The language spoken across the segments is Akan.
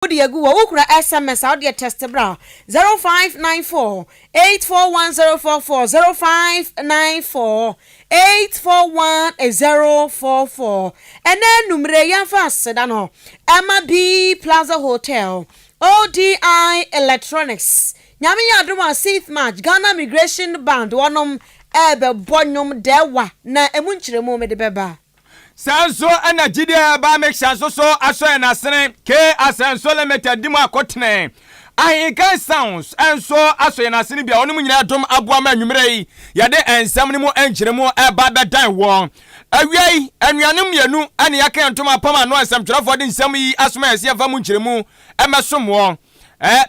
Wode agu hɔ, wokura SMS a wode text bra 0594 841044 0594 841044. Ɛnɛ anumere yɛmfa aseda no ɛma B Plaza Hotel, ODI Electronics. Nyame yɛ adom a 6th March Ghana Migration Band wɔnom ɛbɛbɔ nnwom dɛwa na emu nkyerɛmu mede bɛba. Saa nso na gyidie a ɛbaa Mixer nso so asɔ yɛn asene. K Asanso Limited di mu akotene. Ahenkan Sounds nso asɔ yɛn asene bi a wɔnom nyinaa dom aboa ma anwummerɛ yi yɛde nsɛm no mu nkyerɛmu ɛreba abɛdan wɔn. Awia yi, anuanom mmienu na yɛaka yɛn ntoma apam ano a nsɛmtwerɛfoɔ de nsɛm yi asoma yɛn sɛ yɛmfa mu nkyerɛmu mmɛsom wɔn.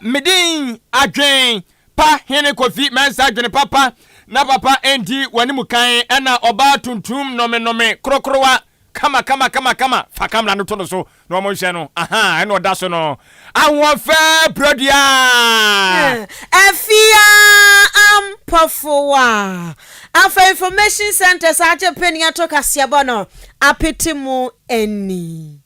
Me din Adwen Pa Hene Kofi Mensah Adwene Papa Na papa ndi w'anim kan ɛna ɔbaa tuntum nome nome korokorowa kama kama kama kama fa camera no to no so na wɔn nhwɛ no ahaa ɛna ɔda so no ahoɔfɛ produa. Afia Ampofo Afa Information Centre saa agye panin ato kaseɛbɔ no apete mu ani.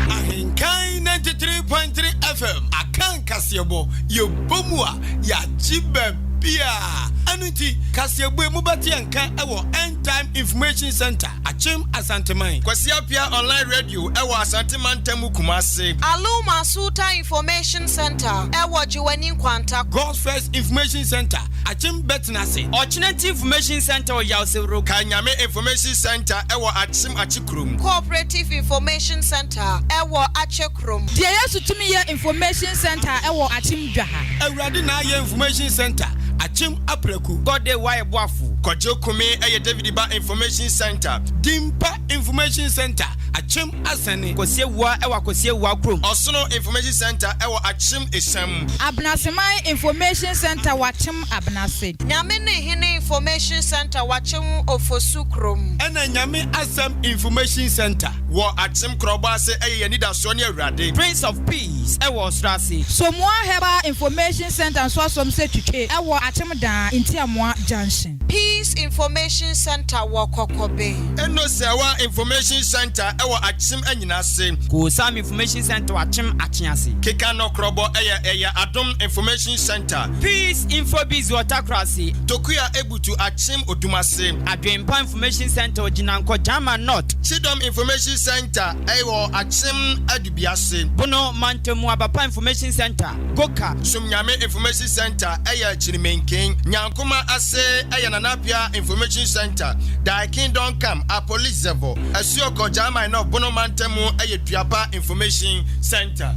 Ahenkan 93.3 FM Akan kaseɛbɔ, yɛbɔ mu a, yɛagye baabiara. Ɛno nti, kaseɛbɔ yi mobɛte yɛn nka wɔ End Time Information Centre, Akyem Asanteman. Kwasi Appiah Online Radio wɔ Asante Mantam mu Kumase. Aluma Asuta Information Centre wɔ Gyewane Nkwanta. God's First Information Centre, Akyem Bɛtenase. Ɔkyenati Information Centre wɔ Yawsewuro. Kanyame Information Centre wɔ Akyem Akyekurom. Cooperative Information Centre wɔ Akyekurom. Deɛ Yesu Tumi Yɛ Information Centre wɔ Akyem Dwaha. Awurade Na Ayɛ Information Centre, Akyem Apraku. God Day Wayɛ Boafo. Kwadwo Kumi yɛ David Ba Information Centre. Dimpa Information Centre, Akyem Asɛne. Kwasi Awuah wɔ Akwasi Awuah kurom. Ɔsono Information Centre wɔ Akyem Esiam. Abenaseman Information Centre wɔ Akyem Abenase. Nyame ne Hene Information Centre wɔ Akyem Ofosu kurom. Ɛna Nyame Asɛm Information Centre. Wɔ Akyem Korɔbɔ ase ɛyɛ yɛn anidasoɔ ne Awurade. Prince of Peace wɔ Ɔsoro ase. Somoa Herbal Information Centre nso asɔm sɛ Twitwe wɔ Akyem Daa, Ntiamoa Junction. Peace Information Centre wɔ Kɔkɔbe. Enosewa Information Centre wɔ Akyem Anyinase. Koosam Information Centre wɔ Akyem Akyease. Keka Nɔkorɔbɔ yɛ ɛyɛ Adom Information Centre. Peace Infobiz wɔ Takorase. Tokua Ebutu Akyem Odumase. Adwenpa Information Centre wɔ Gyinankɔ, Gyama North. Kyidɔm Information Centre wɔ Akyem Adubiase. Bono Mantamu Abapa Information Centre, Goka. Somnyame Information Centre yɛ Kyirimenken. Nyankoma ase yɛ Nana Appiah Information Centre, Thy Kingdom Come, Apolizevo, Asuokɔ, Gyama North, Bono Mantamu yɛ Duapa Information Centre.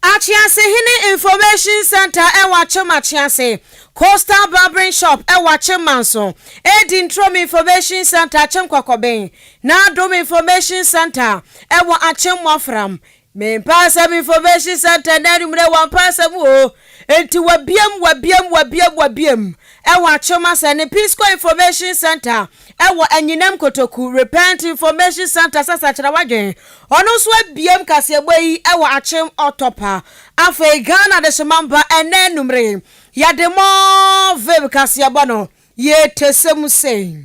Akyeasehene Information Centre wɔ Akyem Akyease, Coastal Barbering Shop wɔ Akyem Manso, Edi Ntrom Information Centre Akyem Kɔkɔben, N'Adom Information Centre wɔ Akyem Mmɔfram, Me mpaasɛm Information Centre nnɛ anwummerɛ wɔ mpaasɛm o, enti wabiam wabiam wabiam wabiam wɔ Akyem Asɛne, Pisco Information Centre wɔ Anyinam Kotoku, Repent Information Centre sɛ sakyera w'adwen, ɔno nso abiam kaseɛbɔ yi wɔ Akyem Ɔtɔpa. Afei Ghana Adehyema mba ɛnnɛ anwummere yɛde more vim kaseɛbɔ no yɛtɛsɛ mu sei.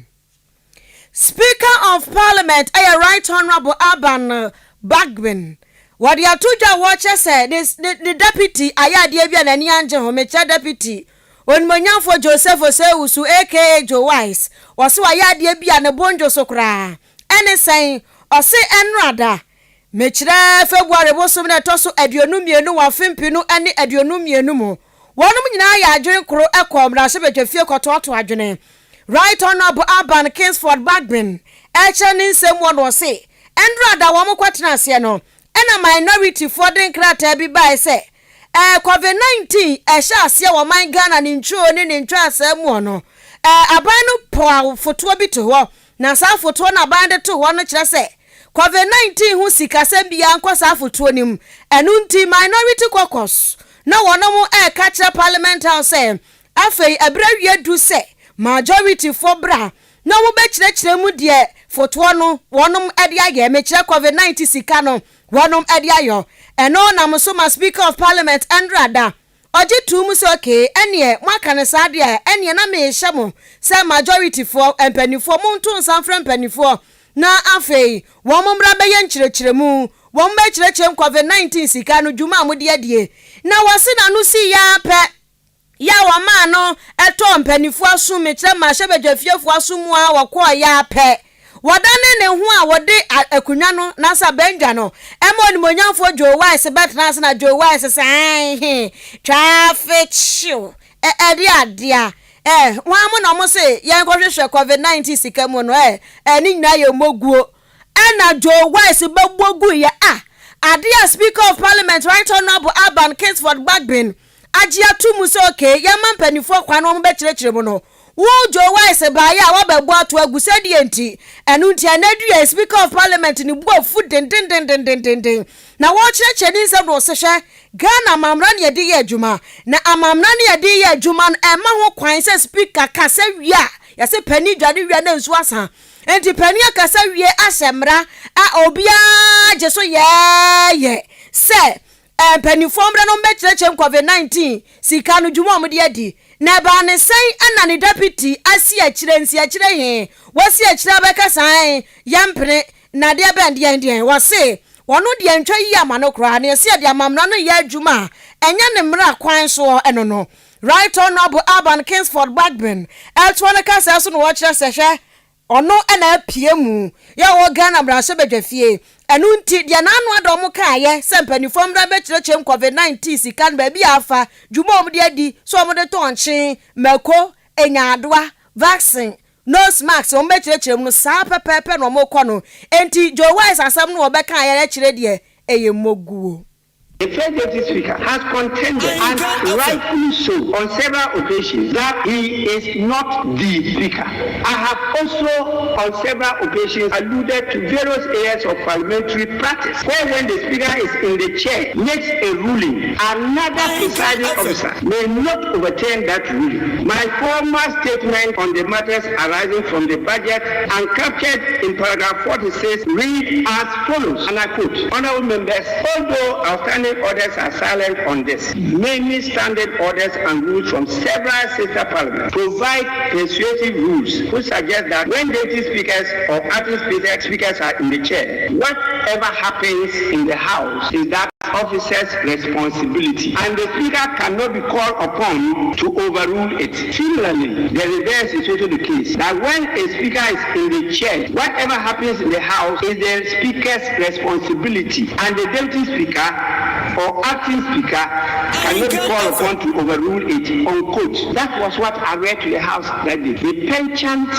Speaker of Parliament yɛ Right Honourable Alban Bagbin. Wɔde ato dwa a wɔkyerɛ sɛ ne ne ne deputy ayɛ adeɛ bi a n'ani angye ho. Mekyerɛ deputy Onimuonyamfoɔ Joseph Osei Owusu aka Joe Wise. Wɔse wayɛ adeɛ bi a ne bo ndwo so koraa. Ɛne sɛn? Ɔse ɛnora da, mekyerɛ February bosom no a ɛtɔ so 22 wɔ afe mpenu ne 22 mu, Wɔnom nyinaa yɛ adwene koro kɔɔ mmarahyɛbadwafie kɔtoatoa adwene. Right Honourable Alban Kingsford Bagbin rekyerɛ ne nsɛm mu no ɔse, Ɛndora da wɔn kɔtena aseɛ no, ɛna minority foɔ de nkrataa bi baeɛ sɛ ɛɛ Covid 19 ɛhyɛ aseɛ wɔ ɔman Ghana ne ntwoo ne ne ntwaasaa muɔ no, ɛɛ aban no pɔɔ fotoɔ bi to hɔ, na saa fotoɔ no aban de too hɔ no kyerɛ sɛ Covid 19 ho sikasɛm biara nkɔ saa fotoɔ no mu. Ɛno nti Minority Caucus na wɔnom reka kyerɛ Parliament House sɛ afei ɛberɛ awie adu sɛ Majority foɔ bra na wɔn bɛkyerɛkyerɛ mu deɛ fotoɔ no wɔnom de ayɛ, mekyerɛ Covid 19 sika no wɔnom de ayɔ. Ɛno nam so ma Speaker of Parliament Andrew Ada Ɔgye too mu sɛ okay ɛneɛ moaka no saa deɛ a ɛneɛ na merehyɛ mo sɛ majority foɔ mpaninfoɔ monto nsa mfrɛ mpaninfoɔ. na afei wɔn mmra bɛyɛ nkyerɛkyerɛmu, wɔn bɛkyerɛkyerɛ mu Covid 19 sika no dwuma a wɔde adie. Na wɔse n'ano sii yɛ ara pɛ yɛ a wɔmaa no tɔɔ mpaninfoɔ asom, mekyerɛ mmarahyɛbadwafiefoɔ asom mu ara wɔkɔɔ yɛ ara pɛ wɔdanee ne ho a wɔde akonnwa no naasa bɛndwa no ma onimuonyamfoɔ Joe Wise bɛtenaa ase na Joe Wise sɛ ae he twaa fekyew ɛ ɛde adea ɛ hwan mo na ɔmo se yɛnkɔhwehwɛ covid 19 sika mu no ɛ ɛ ne nyinaa yɛ moguo ɛna Joe Wise bɛbɔ guiɛ a adeɛ a Speaker of Parliament Right Honourable Alban Kingsford Bagbin agye ato mu sɛ okay yɛmma mpaninfoɔ kwan na wɔn bɛkyerɛkyerɛ mu no, wo Joe Wise baeɛ a woabɛbɔ ato agu sɛ deɛ nti? Ɛno nti ɛnɛ dua yi Speaker of Parliament ne bo afu dendendendendenden na wɔrekyerɛkyerɛ ne nsɛm na ɔse hwɛ Ghana amammra ne yɛde yɛ adwuma na amammra ne yɛde yɛ adwuma no ɛmma ho kwan sɛ Speaker kasa wie a yɛse panin dwane wie a na nsuo asa nti panin akasa wie ahyɛ mmara a obiara gye so yɛɛyɛ sɛ Mpaninfoɔ mmrɛ no mbɛkyerɛkyerɛ mu covid 19 sika no dwuma a wɔde adi na ɛbaa ne sɛn na ne deputy asi akyire nsi akyire he wasi akyire abɛka saa he yɛmpene na deɛ bɛn deɛn deɛn wɔse wɔno deɛ ntwa yie ama no koraa na yɛse yɛde amammra no yɛ adwuma a ɛnyɛ ne mmra kwan soɔ ɛno no Right Honourable Alban Kingsford Bagbin ɛtoɔ no kasaa so na wɔkyerɛ sɛ hwɛ Ɔno na apue mu yɛ ɔwɔ Ghana mmarahyɛbadwafie. Ɛno nti, deɛ n'ano ada wɔn kaeɛ sɛ mpaninfoɔ mmra mmɛkyerɛkyerɛ mu covid 19 sika no baabi a afa, dwuma a wɔde adi, sɛ wɔde tɔ nkyen, mako, nyaadoa, vaccine, nose mask, wɔn bɛkyerɛkyerɛ mu no, saa pɛpɛɛpɛ na wɔrekɔ no. Enti Joe Wise asɛm no a wɔbɛkaeɛ akyire deɛ, ɛyɛ moguo. The first deputy speaker has contended, and rightfully so, on several occasions that he is not the speaker. I have also on several occasions alluded to various areas of parliamentary practice where when the speaker is in the chair makes a ruling, another presiding officer may not overturn that ruling. My former statement on the matters arising from the budget and captured in paragraph 46 read as follows, and I quote, Honourable members, although outstanding orders are silent on this, many standing orders and rules from several sister parliaments provide persuasive rules which suggest that when deputy speakers or acting speakers are in the chair, whatever happens in the house is that officer's responsibility and the speaker cannot be called upon to overrule it. Similarly, the reverse is also the case that when a speaker is in the chair, whatever happens in the house is the speaker's responsibility and the deputy speaker or acting speaker cannot be called upon to overrule it. Unquote. That was what I read to the house that day. The penchant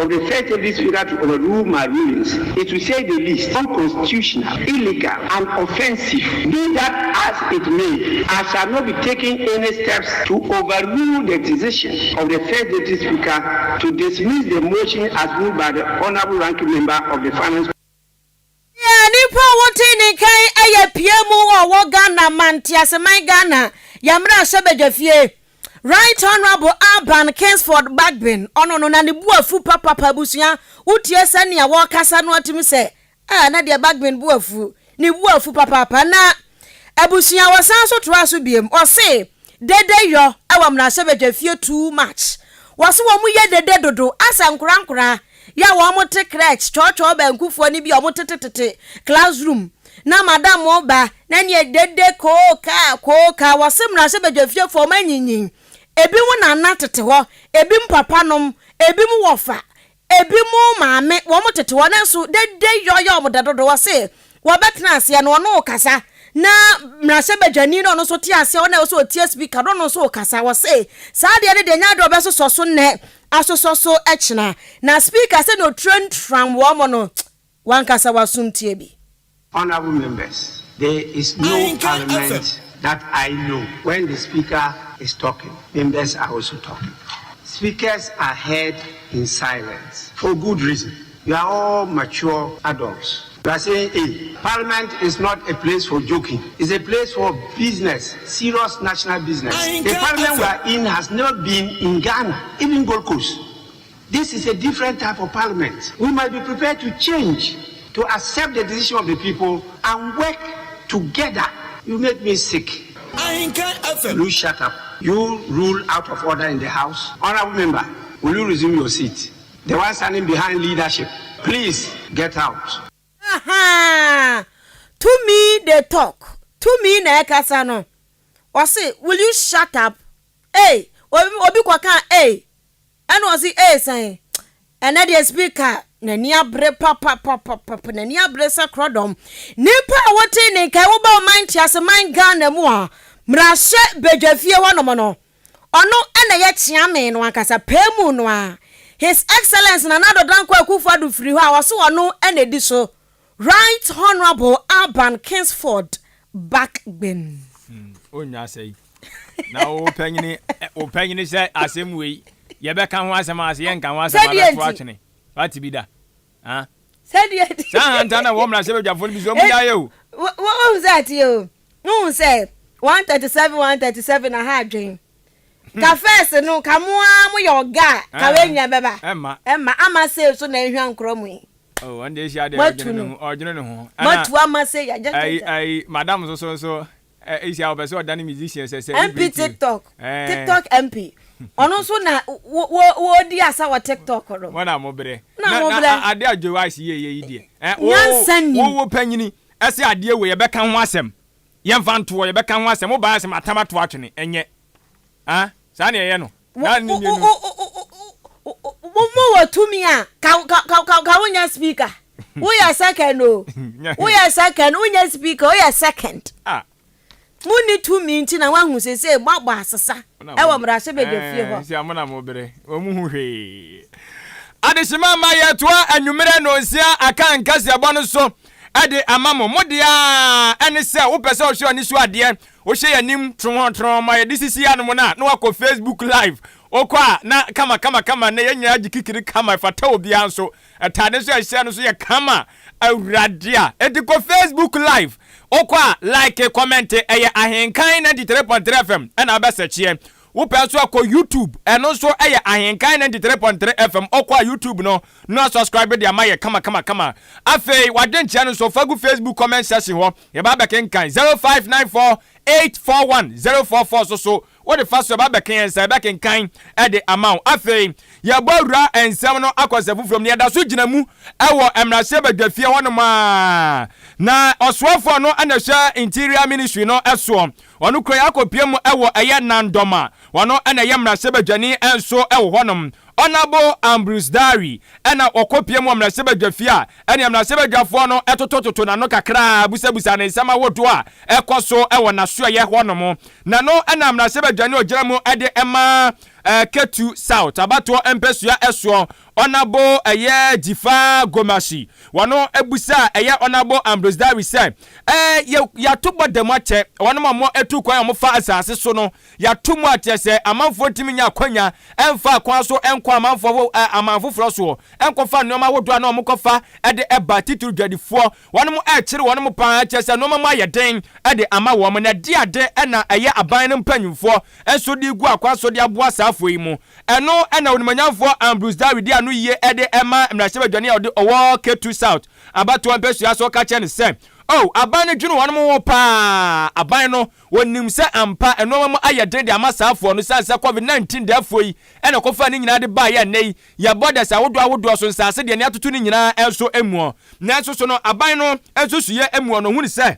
of the first deputy speaker to overrule my rulings is to say the least unconstitutional, illegal, and offensive. Be that as it may, I shall not be taking any steps to overrule the decision of the first deputy speaker to dismiss the motion as moved by the honorable ranking member of the finance Nea nipa a wotee ne nka yi yɛ pie mu wɔ wɔ Ghana man nteaseman Ghana yɛ mmarahyɛ badwafie Right Honourable Alban Kingsford Bagbin ɔno no na ne bo afu papapa abusua wotie sɛnea wɔkasa no atumi sɛ ah na deɛ Bagbin bo afu ne bo afu papaapa na abusua wɔsan so toa so biem ɔse dede yɔ wɔ mmarahyɛbadwafie too much wɔse wɔn yɛ dede dodo asɛ nkora nkora Yɛ a wɔn te crèche kyɔɔkyɔɔ bankufoɔ no bi a wɔn tete tete class room na madam mo ba na neɛ dede koo kaa koo kaa wɔse mmarahyɛbadwafiefoɔ wɔn anyinyin ebi mo nana tete hɔ ebi mo papa nom ebi mo wɔfa ebi mo maame wɔn tete hɔ nanso dede yɔ yɛ wɔn dɛ dodo wɔse Wɔbɛtena aseɛ no, ɔno rekasa, na mmarahyɛbadwani no ɔno nso te aseɛ, ɔno a ɛwɔ sɛ ɔtie speaker no, ɔno nso rekasa. Wɔse saa adeɛ no deɛ ɛnyɛ adeɛ a wɔbɛsosɔ so nnɛ, asosɔ so kyena. Na speaker sɛdeɛ ɔtrantram wɔn no, w'ankasa w'asom tie bi. Honourable members, there is no parliament that I know when the speaker is talking, members are also talking. Speakers are heard in silence for good reason. You are all mature adults. You are saying, hey, Parliament is not a place for joking. It's a place for business, serious national business. The parliament we are in has never been in Ghana, even Gold Coast. This is a different type of parliament. We must be prepared to change, to accept the decision of the people and work together. You make me sick. You shut up. You rule out of order in the house. Honorable member, will you resume your seat? The one standing behind leadership. Please. Get out. Ahaa tumi dey talk tumi na ɛkasa no ɔse will you shut up ei obi obi kɔkaa ei ɛna ɔse ei sɛn ɛnɛ deɛ speaker n'ani abere papapapapa n'ani abere sɛ korɔdɔm nipa a wote ne nkae woba ɔman ntease man Ghana mu a mmarahyɛ badwafie hɔnom no Ɔno na ɛyɛ Kyeame no ankasa pɛɛ mu no ara. His Excellence Nana Addo Dankwa Akufo Addo firi hɔ a ɔse ɔno na ɛdi so, Right Honourable Alban Kingsford Bagbin. Onnya asɛe. Na wo panyini, wo panyini sɛ asɛm wei, yɛbɛka ho asɛm a, sɛ yɛnka ho asɛm a, Sɛdeɛ bɛto nti. atwene. Wate bi da? Ah. Sɛdeɛ nti. Saa ahantan na ɛwɔ mmarahyɛbadwafoɔ no bi so, wɔn gyae o. Wohu sɛ ateɛ o. Wohu sɛ 137 137 aha adwen. Ka first no ka mo ara mo yɛ ɔga a ka wei nyina bɛba. Ɛmma. Ɛmma ama sei so na ehwa nkorɔ mo yi. Oh, ɔno deɛ ehyia deɛ Moatu ɔdwene ne no. ho, ɔdwene ne ho. Moatu ama sei ya gya gya Ayi gya. ayi madam nso so nso ehyia ɔpɛ sɛ ɔdane musician sɛ MP celebrity. TikTok. Eh. TikTok MP. Ɔno nso na wo wo wɔdi asa wɔ TikTok no. Mo na mo brɛ. Na mo Na brɛ. na ade a Joe Ice yɛ yɛ yi deɛ. Eh, wo Nyansa nnim. wo wo panyini Ɛse adeɛ wei yɛbɛka ho asɛm yɛmfa ntoɔ yɛbɛka ho asɛm wobaeɛ sɛ matam ato atwene ɛnyɛ ah saa ne ɛyɛ no na ne mmienu. Mo wɔ tumi a ka ka ka ka wonyɛ speaker woyɛ second o woyɛ second wonyɛ speaker woyɛ second. Ah. Monni tumi nti na woahu seesei moabɔ asesa wɔ mmarahyɛbadwafie hɔ. Nsia mo na mo bere, wɔn mu hu hwee. Adehyema mma yɛtoa anwummerɛ nnɔnsia aka nkaseɛbɔ no so de ama mo. Mo deɛ ara ne sɛ wopɛ sɛ wohwɛ w'ani so adeɛ, wohwɛ yɛn anim trɔtrɔɔ ma yɛde sisi anom no a, na woakɔ Facebook live. Wokɔ a na kama kama kama, nnɛ yɛn nyinaa gye kikiri kama, ɛfata obiara nso. Atade nso a ɛhyɛ no nso yɛ kama awurade a. Enti kɔ Facebook live wokɔ a like comment ɛyɛ Ahenkan 93.3 FM ɛna wobɛ sɛkyeɛ. Wopɛ nso a kɔ YouTube ɛno nso ɛyɛ Ahenkan 93.3 FM ɔkɔ a YouTube no no a subscribe de ama yɛ kama kama kama. Afei wadwenkyerɛ no nso fa gu Facebook comment section hɔ yɛba abɛkenkan 0594 841 044 so so Wode fa so ɛba bɛka yɛn nsa, yɛbɛkenkan de ama wo. Afei, yɛbɔ awura nsɛm no akɔ nsɛm foforɔ mu no, yɛda so gyina mu wɔ mmarahyɛbadwafie hɔnom ara. Na ɔsoafoɔ no na ɛhwɛ Interior Ministry no soɔ. Ɔno kura yɛn akɔpue mu wɔ ɛyɛ Nandɔma. Ɔno na ɛyɛ mmarahyɛbadwani nso wɔ hɔnom. Honourable Ambrose Dery na ɔkɔpue mu wɔ mmarahyɛbadwafie a ɛnneɛ mmarahyɛbadwafoɔ no totototo n'ano kakra busabusa ne nsɛm ahodoɔ a ɛkɔ so wɔ n'asoɛeɛ hɔnom. Na no na mmarahyɛbadwani a ɔgyina mu de ma Ketu South abatoɔ mpɛsua soɔ, Honourable ɛyɛ Dzifa Gomashie, wɔno busaa ɛyɛ Honourable Ambrose Dery sɛ, Yɛ yɛato bɔ da mu akyɛ wɔnom a wɔatu kwan a wɔfa asase so no, yɛato mu akyɛ sɛ amanfoɔ ntumi nya akwanya mfa kwan so nkɔ amanfoɔ aman foforɔ soɔ nkɔfa nnoɔma ahodoɔ a na wɔkɔfa de ba, titiriw dwadifoɔ Wɔn rekyere wɔn paa, kyerɛ sɛ nnoɔma mu ayɛ den de ama wɔn. Na ɛde ade na ɛyɛ aban no mpanyimfoɔ nso de regu akwan so de aboa saa afoɔ yi mu. Ɛno na Onimuonyamfoɔ Ambrose Dawid de ano yie de ma mmarahyɛbadwani a ɔde ɔwɔ Ketu South abatoɔ mpasua so ka kyerɛ no sɛ, Oh, aban no dwene wɔn ho paa. Aban no, wɔnim sɛ ampa nnoɔma mu ayɛ den de ama saa afoɔ no sane sɛ Covid 19 daafoɔ yi na ɛkɔfaa ne nyinaa de baeɛ a nnɛ yi Yɛ borders ahodoɔ ahodoɔ so nsaase deɛ nea atoto no nyinaa nso muɔ. Nanso so no aban no nsusuiɛ muɔ no hunu sɛ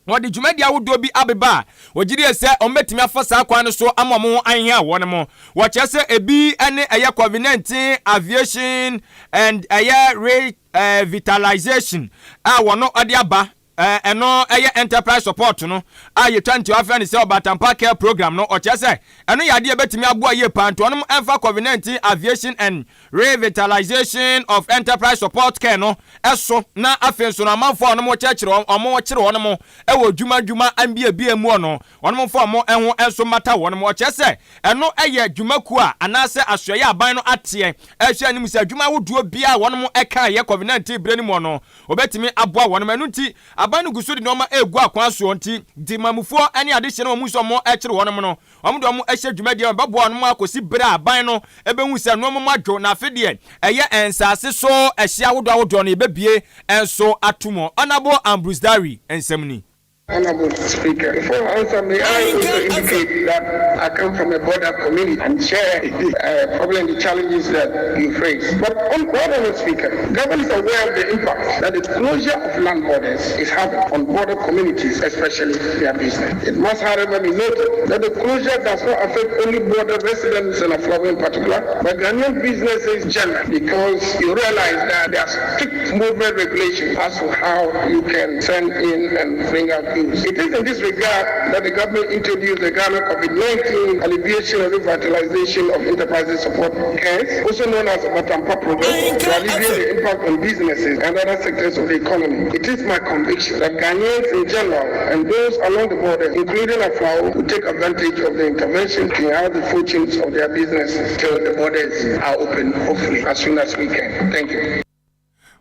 wɔde dwumadie ahodoɔ bi abeba a wɔgye die sɛ wɔbɛtumi afa saa kwan no so ama wɔn ho ahia wɔn mo. Wɔkyerɛ sɛ ebi ne ɛyɛ Covid-19 aviation and ɛyɛ revitalization a wɔn de aba. Ɛno yɛ Enterprise Support no a yɛtwa ntiwa frɛ no sɛ Ɔbaatan Care Program no. Ɔkyerɛ sɛ ɛno yɛ adeɛ a ɛbɛtumi aboa yie paa nti wɔnom mfa Covid-19 Aviation and Revitalization of Enterprise Support Care no so na afei nso no amanfoɔ a wɔnom kyerɛkyerɛ wɔn kyere wɔnom wɔ dwuma dwuma mbiebie muɔ no wɔnom mfa wɔn ho nso mmata wɔnom. Ɔkyerɛ sɛ ɛno yɛ dwumakuo a anaasɛ asoɛeɛ a aban no ateɛ ɛhwɛ anim sɛ adwuma ahodoɔ biara a wɔnom kaeɛ Covid-19 berɛ no muɔ no Wɔbɛtumi aboa wɔnom. Ɛno nti, aban no gu so de nnoɔma regu akwan soɔ. Nti, temamufoɔ ne adehyeɛ no wɔn nso wɔkyere wɔnom no, wɔn de wɔn hyɛ dwumadie a wɔbɛboa wɔnom akɔsi berɛ a aban no bɛhu sɛ nnoɔma mu adwo na afe deɛ ɛyɛ nsaase so ɛhyeɛ ahodoɔ ahodoɔ no yɛbɛbue nso ato mu. Honourable Ambrose Dery nsɛm ni. Honourable Speaker, before I answer, may I also indicate that I come from a border community and share uh, probably the challenges that you face. But on Honourable Speaker, government is aware of the impact that the closure of land borders is having on border communities, especially their business. It must, however, be noted that the closure does not affect only border residents in Aflao in particular, but Ghanaian businesses generally, because you realize that there are strict movement regulations as to how you can send in and bring out goods. It is in this regard that the government introduced the Ghana COVID-19 Alleviation and Revitalization of Enterprises Support CARES, also known as Batampa Program, to alleviate the impact on businesses and other sectors of the economy. It is my conviction that Ghanaians in general and those along the border, including Aflao, will take advantage of the intervention to enhance the fortunes of their businesses till the borders are open, hopefully, as soon as we can. Thank you.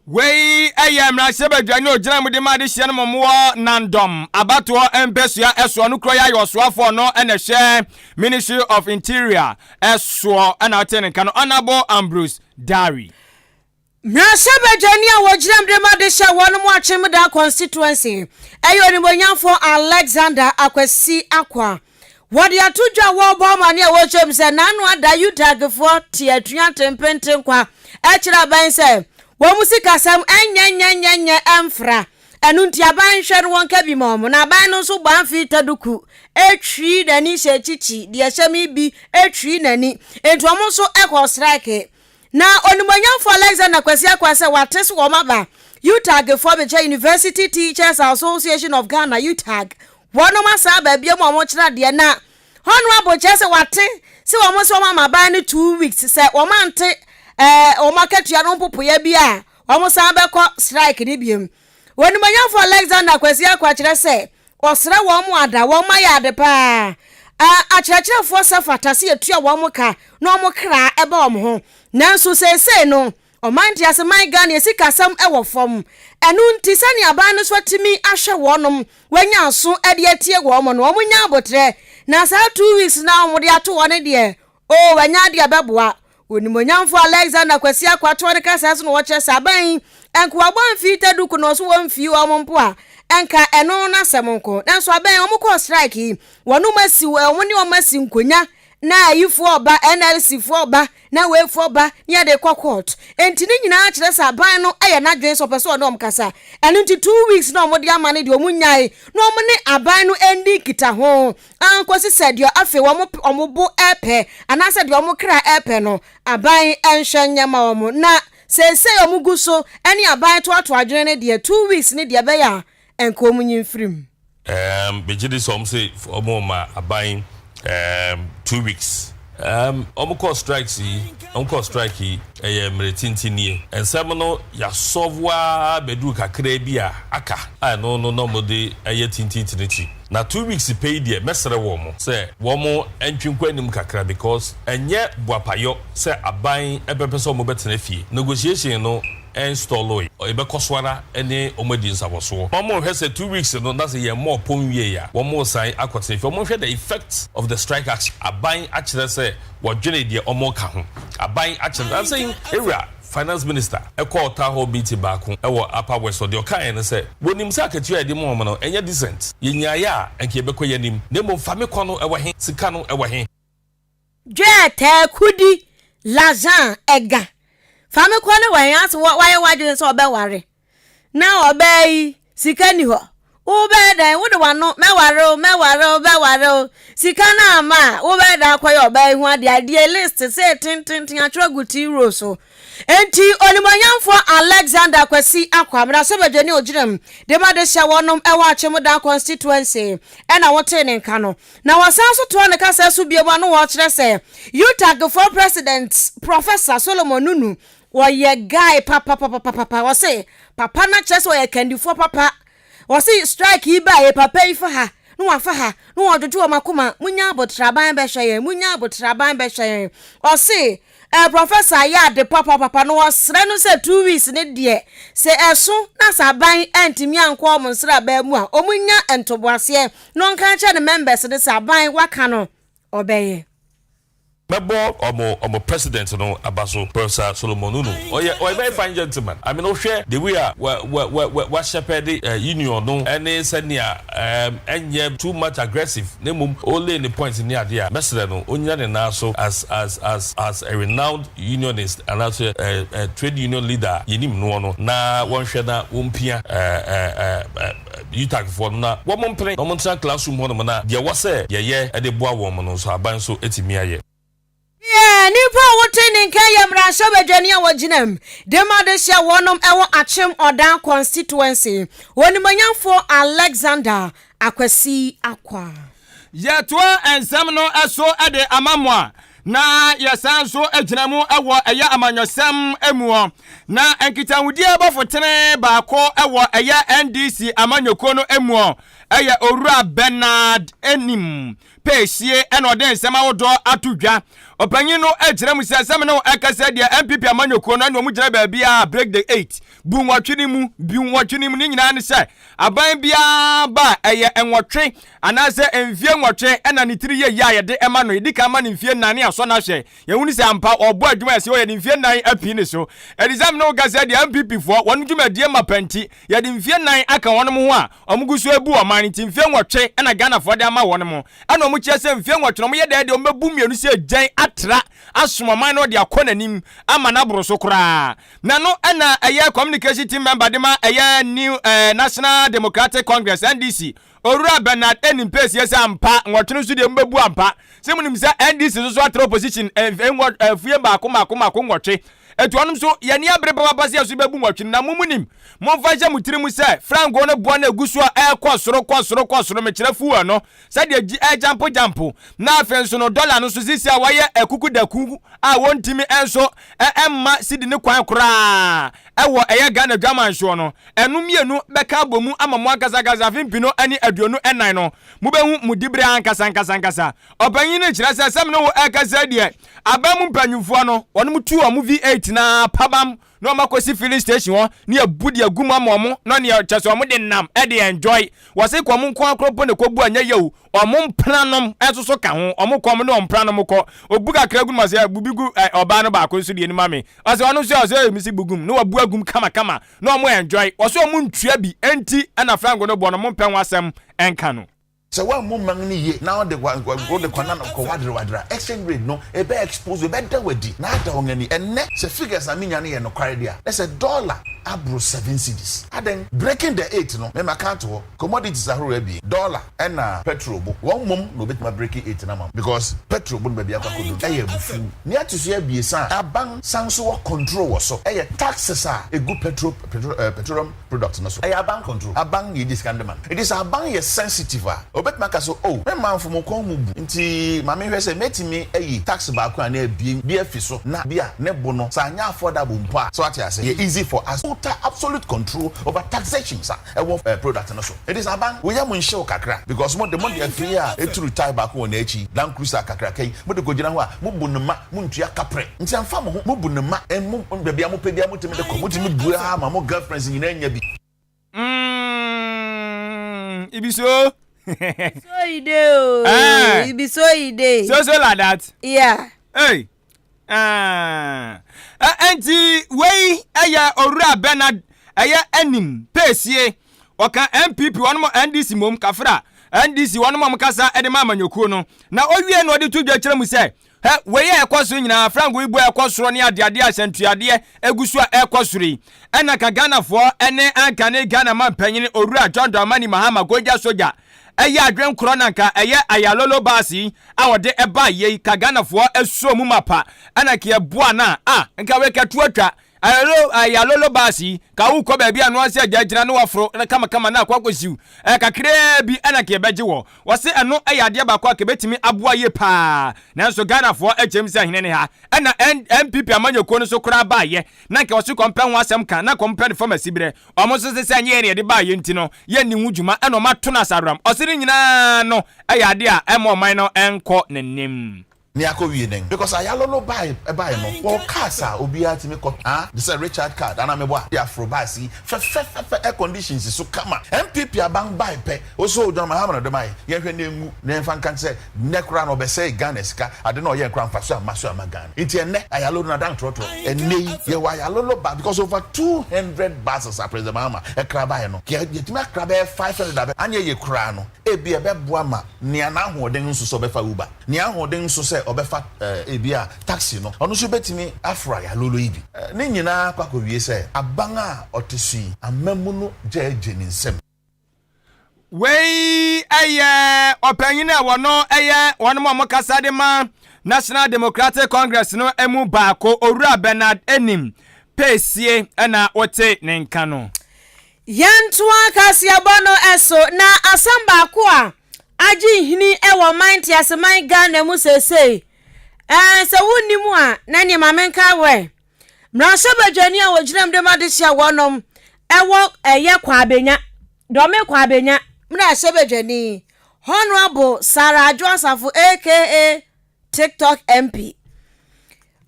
Wei yɛ mmarahyɛbadwani a ɔgyina mu de ma adehyeɛ no mɔmmoɔ Nandɔm abatoɔ mpɛsua ɛsoɔ no kuro yi ayɛ ɔsoafoɔ no na ɛhwɛ Ministry of Interior ɛsoɔ ɛna ɔte ne nka no Honourable Ambrose Dery. Mmarahyɛbadwani a wɔgyina mu de ma adehyɛ wɔn mu Akyemda Constituency ɛyɛ Onimuonyamfoɔ Alexander Akwasi Akwa. Wɔde ato dwa a wɔrebɔ amanneɛ a wɔkyerɛ mu sɛ n'ano ada UTAGfoɔ te atua ntempenten kwa kyerɛ aban sɛ wɔn mu sikasɛm nyɛ nyɛ nyɛ nyɛ mfra. Ɛno nti aban nhwɛ no wɔnka bi ma wɔn. Na aban no nso bɔ amfe taduku twi n'ani hyɛ kyikyi deɛ ɛhyɛ me bi twi n'ani. Enti wɔn nso kɔɔ strike. Na Onimuonyamfoɔ Alexander Kwasi Acquah sɛ wate so wɔn aba UTAG foɔ mekyɛ University Teachers Association of Ghana, UTAG, wɔnom asan aba biom a wɔkyerɛ adeɛ na Honourable kyerɛ sɛ wate sɛ wɔn sɛ wɔn ama aban no 2 weeks sɛ wɔn ante ɛɛ wɔn akatua no mpopoeɛ bi a wɔn san bɛkɔ strike ne biom. Onimuonyamfoɔ Alexander Kwasi Acquah kyerɛ sɛ ɔsrɛ wɔn mo ada wɔn ayɛ ade paa. Akyerɛkyerɛfoɔ sɛ fata sɛ yɛtua wɔn ka na wɔn kra ɛbɛ wɔn ho nanso seesei no ɔman ntease man Ghana yɛ sikasɛm ɛwɔ fam ɛno nti sɛnea aban no so atumi ahwɛ wɔnom wɔanya aso de atie wɔn no wɔn nya abotrɛ na saa 2 weeks na wɔn de ato wɔn deɛ o wɔanya adeɛ bɛboa. Onimonyamfo Alexander Kwasi Acquah toɔ ne kasa so na wɔkyerɛ sɛ aban nkoabɔ mfii taduku na ɔso wɔn mfii wɔn mpo a ɛnka ɛno n'asɛm nko nanso aban wɔn kɔɔ strike yi wɔn asi wɔn ne wɔn asi nkonya na ayifoɔ ɔba NLC foɔ ɔba na weifoɔ ɔba ne yɛde kɔ court nti ne nyinaa kyerɛ sɛ aban no yɛ n'adwene sɛ ɔpɛ sɛ ɔne ɔm kasa. Ɛno nti 2 weeks na ɔmo de ama no deɛ ɔmo nyae na ɔmo ne aban no ndi nkita ho ankɔsi sɛ deɛ afei wɔn ɔmo bo ɛpɛ anaasɛ deɛ ɔmo kra ɛpɛ no aban nhwɛ nyɛma wɔn na seesei ɔmo gu so ɛne aban toato adwene no deɛ 2 weeks ne deɛ ɛbɛyɛ a nka ɔmo nyi mfirim. Megye di sɛ ɔmo sɛ ɔmo ma aban 2 weeks. Ɔmo kɔ strikes yi, ɔmo kɔ strike yi ɛyɛ mmerɛ tenten nie. Nsɛm no yasɔvo a bɛduru kakra bi a aka a ɛno no na ɔmo de ɛyɛ tententen akyi na 2 weeks pɛ yi deɛ mɛsrɛ wɔn mo sɛ wɔn mo ntwi nkɔ anim kakra because ɛnyɛ boapayɔ sɛ aban ɛbɛpɛ sɛ ɔmo bɛtena fie. Negotiation no ɛnstall yi ɛbɛkɔ so ara ɛne wɔn adi nsabɔsoɔ. Wɔn mo hwɛ sɛ 2 weeks no na sɛ yɛn mɔ pɔn wie a wɔn mo san akɔtena fie. Wɔn hwɛ the effect of the strike action. Aban akyerɛ sɛ wɔdwene deɛ wɔn ka ho. Aban akyerɛ asɛn ewura finance minister ɛkɔ town hall meeting baako ɛwɔ Upper West. Ɔdeɛ ɔkaeɛ no sɛ wɔnim sɛ akatua a yɛde mu wɔn no ɛnyɛ decent. Yɛnyaeɛ a ɛnka yɛbɛkɔ yɛn anim na mmom fa me kɔ no ɛwɔ he, sika no ɛwɔ he. Dwɛ tɛɛkudi lazan ɛga fami kɔ ne wɔn ase wayɛ wadwene sɛ ɔbɛware na ɔbaa yi sika ni hɔ wobɛyɛ dɛn wode wano mɛware o mɛware o mɛware o sika no ama a wobɛyɛ dɛn akɔyɛ ɔbaa yi ho adeɛ adeɛ list sɛ tententen atwerɛ gu tii ro so. Enti onimonyamfoɔ Alexander Kwasi Acquah mmarahyɛbadwani ogyinam de ma de hyɛ wɔnom ɛwɔ Akyemdan constituency ɛna wɔtee ne nka no na wɔsan so toa ne kasa so bio mu ano wɔkyerɛ sɛ UTAGfoɔ president Professor Solomon Nunu wɔyɛ guy papapapapapa. Wɔse papa no kyerɛ sɛ ɔyɛ kandifoɔ papa. Wɔse strike yi ba yɛ papa yi fa ha na wafa ha na wɔdwodwo wɔn akoma munya abotraban bɛhwɛ yɛn munya abotraban bɛhwɛ yɛn. Ɔse professor ayɛ ade papapapa na wɔsrɛ no sɛ 2 weeks ne deɛ sɛ ɛso na sɛ aban antumi ankɔ ɔmo nsraban mu a ɔmo nya ntoboaseɛ na ɔnka kyerɛ ne members ne sɛ aban waka no ɔbɛyɛ. Mɛbɔ ɔmo ɔmo president no aba so Professor Solomon Nunu ɔyɛ ɔyɛ very fine gentleman I mean wohwɛ the way a wa wa wa wa wa shepherd eh, union no ɛne sɛnea ɛɛm ɛnyɛ too much aggressive na mmom o lay ne point ne adeɛ a mɛsrɛ no onyina ne nan so as as as as a renowned unionist anaasɛ eh, eh, trade union leader a yɛnim noɔ no na wɔnhwɛ na wɔmpia eh, eh, eh, eh, UTAG foɔ no na wɔn mpene na wɔn ntena classroom hɔ nom na deɛ ɛwɔ sɛ yɛyɛ de boa wɔn no nso aban nso atumi ayɛ. Deɛ nnipa a wote ne nka yɛ mmarahyɛbadwani a wɔgyina mu de ma adehyeɛ wɔnom ɛwɔ Akyem Odan Constituency, Onimuonyamfoɔ Alexander Akwasi Acquah. Yɛtoa nsɛm no so de ama mo a, na yɛsan nso gyina mu wɔ ɛyɛ amanyɔsɛm mu. Na nkitahodie bɔfotene baako wɔ ɛyɛ NDC amanyɔkuo no mu yɛ Owura Bernard Anim Pɛsie na ɔde nsɛm ahodoɔ ato dwa. Ɔpanyin no kyerɛ mu sɛ sɛ me ne wo ɛkasa deɛ NPP amanyɔkuo no ɛna wɔn gyina baabi a break the eight bu nwɔtwe no mu bu nwɔtwe no mu ne nyinaa ne sɛ aban biara ba a ɛyɛ nwɔtwe anaasɛ mfie nwɔtwe ɛna ne tiri yɛ yie a yɛde ɛma no yɛdi kan ma no mfie nnan ne asɔ no ahwɛ yɛhunu sɛ ampa ɔbɔ adwuma yɛsɛ ɔyɛ ne mfie nnan apii ne so ɛde sɛ me ne wo kasa deɛ NPP foɔ wɔn dwumadie mapa nti yɛde mfie nnan aka wɔn ho a wɔn gu so abu ɔman no nti mfie nwɔtwe ɛna Ghanafoɔ de ama wɔn mo ɛna wɔn kyerɛ sɛ mfie nwɔtwe no wɔn yɛ dɛ deɛ wɔn bɛbu mmienu sɛ gyan atra asom ɔman no de akɔ n'anim ama no aboro so koraa na no ɛna ɛyɛ communication team member de ma ɛyɛ new eh, National Democratic Congress NDC Owura Bernard Enim Pesie sɛ ampa nwɔtwe no nso deɛ mobɛbu ampa sɛ monim sɛ NDC nso so atra opposition nwɔ afie mmaako mmaako mmaako nwɔtwe ɛti ɔnom nso yɛni abere papapa sɛ yɛso bɛbu nwɔtwe no na mo monim momfa nhyɛ mo tiri mu sɛ frango no boɔ no ɛgu so a ɛrekɔ soro kɔ soro kɔ soro mekyerɛ fuel no sɛdeɛ gyi ɛgyampo gyampo na afei nso no dɔla no nso sisi a wɔayɛ akuku daku a wɔntumi nso ɛmma sidi ne kwan koraa ɛwɔ ɛyɛ Ghana dwaman soɔ no Ɛno mmienu bɛka abɔ mu ama mo ankasa ankasa afe mpenu ne 24 no, mobɛhu mo diberɛ ankasa ankasa ankasa. Ɔpanyin no kyerɛ sɛ, sɛ me ne wo rekasa yi deɛ, aban mu mpanyimfoɔ no, wɔnom tu wɔn V8 no ara pabam na wɔn akɔsi filling station hɔ na yɛbu de agu mu ama wɔn na neɛ kyerɛ sɛ wɔn de nam de enjoy. Wɔse ka wɔn nko ara koro mpo na ɛkɔbu a ɛnyɛ yɛ o, wɔn mpenanom nso so ka ho, wɔn kɔ wɔn ne wɔn mpenanom kɔ. Obu kakra gu no ma sɛ bu bi gu ɔbaa no baako nso deɛ no ma me. Ɔsɛ ɔno nso ɔsɛ mesi bu gum na wabu agum kamakama. Na ɔmo enjoy. Wɔse ɔmo ntua bi enti ɛna frango no boɔ no ɔmo mpɛ ho asɛm nka no. Sɛ woammu man no yie na wode wode kɔ na kɔ wadere wadere a, exchange rate no ɛbɛ expose wo, ɛbɛda wo adi na ada wɔn ani. Ɛnnɛ sɛ figures a menya no yɛ nokware deɛ a, na sɛ dollar aboro seven cedis. Adɛn? Breaking the eight no, me maka ato hɔ, commodities ahorow abien, dollar ɛna petrol bo, wɔn mmom na wɔbɛtumi abreki eight no ama wo because petrol bo no baabi akɔ akɔduru no ɛyɛ abufuw. Nea ɛto so abiɛsa a aban san nso wɔ control wɔ so yɛ taxes a egu petro petro eh, petroleum product no so. Ɛyɛ aban control. Aban na yegye sika no de ma no. Enti sɛ aban yɛ sensitive a, obetumi aka sɛ, Oh, me manfo mo kɔn mu bu, nti ma menhwɛ sɛ metumi ayi tax baako anaa abien bi afi so na bi a ne bo no, sɛ anyɛ affordable mpo a, so wate ase, ɛyɛ easy for us to absolute control over taxations a ɛwɔ product no so. Enti sɛ aban, wo yam nhye wo kakra because mo de, mo de afiri a eturu tae baako wɔ n'akyi, Land Cruiser kakraka yi, mo de kogyina hɔ a, mo bu no ma, mo ntua kaprɛ. Nti ɛmfa mo ho, mo bu no ma, mo, baabi a mo pɛ biara mo tumi de kɔ, mo tumi bue ara ma mo girlfriends nyinaa nya bi. Mm, e be so. So e dey o. Eh. E be so e dey. So so like that. Yeah. Hey. Ah. Enti wei ɛyɛ Owura Bernard ɛyɛ Anim Peesie ɔka NPP wɔnom NDC mom kafra NDC wɔnom ɔmo kasa ɛde ma amanyɔkuo no na owie na ɔde to dwa kyerɛ mu sɛ hɛ wei a ɛkɔ so nyinaa frango ibu a ɛkɔ soro ne adeadeɛ ahyɛntuadeɛ egu so a ɛkɔ soro yi ɛna ka Ghanafoɔ ɛne anka ne Ghana manpanyin Owura John Dramani Mahama Gonja Soja Ɛyɛ adwen korɔ na nka ɛyɛ Ayalolo bus yi a ɔde ɛbaa yei ka Ghanafoɔ asuo mu mapa ɛna nka yɛboa no a ah nka wei ka tuo atwa Ayalolo Ayalolo bus yi ka wokɔ baabi a noa sɛ agya gyina na waforo na kama kama na akɔ akɔsiw ɛɛ kakraa bi ɛna nka yɛbɛgye wɔ wɔse ɛno ɛyɛ adeɛ baako a ka ɛbɛtumi aboa yie paa nanso Ghanafoɔ ɛkyɛm sɛ hene ne ha ɛna NPP amanyɔkuo no so koraa baayɛ na nka wɔse kɔmpɛ ho asɛm ka na kɔmpɛ no fam asiberɛ Wɔn nso se sɛ ɛnyɛ yɛn na yɛde baeɛ nti no, yɛnni ho dwuma ɛna wɔato no asaworam. Ɔse ne nyinaa no yɛ adeɛ a ɛmma ɔman no nkɔ n'anim. Ne akɔ wie dɛn? Because Ayalolo bae ɛbae no wɔwɔ cars a obiara tumi kɔ ah te sɛ Richard card anaa meboa de aforo bus yi fɛfɛfɛfɛ air condition si so kama. NPP aban bae pɛ ose oh John Mahama na ɔde mae yɛnhwɛ na engu na yɛnfa nka sɛ nnɛ koraa no ɔbɛsɛe Ghana sika ade na ɔyɛɛ koraa mfaso amma so amma Ghana nti ɛnnɛ Ayalolo no adan trɔtrɔ ɛnnɛ yi yɛwɔ Ayalolo bus because over 200 buses a President Mahama ɛkra bae no yɛtumi akra bɛyɛ 500 abɛ anyɛ yie koraa no ebia ɛbɛboa ma nea n'ahoɔden nso sɛ ɔbɛfa Uber. Nea ahoɔden nso sɛ ɔbɛfa ebia taxi no, ɔno nso betumi aforo ayalolo yi bi. Ne nyinaa kɔ akɔwie sɛ aban a ɔte so yi amammu no gyaagye ne nsam. Wei yɛ ɔpanyin a wɔno yɛ wɔn a wɔkasa de ma National Democratic Congress no mu baako, Owura Bernard Enim Pesie na wote ne nka no. Yɛntoa kaseɛbɔ no so, na asɛm baako a agye nhini wɔ ɔman nteaseman Ghana mu seesei, ɛɛ sɛ wonni mu a, na ɛneɛ ma menkae wo ɛ. Mmarahyɛbadwani a wɔgyina mu de ma adehyeɛ wɔnom ɛwɔ ɛyɛ Kwabenya, Dɔme Kwabenya mmarahyɛbadwani, Honourable Sarah Adwo Asafo aka TikTok MP.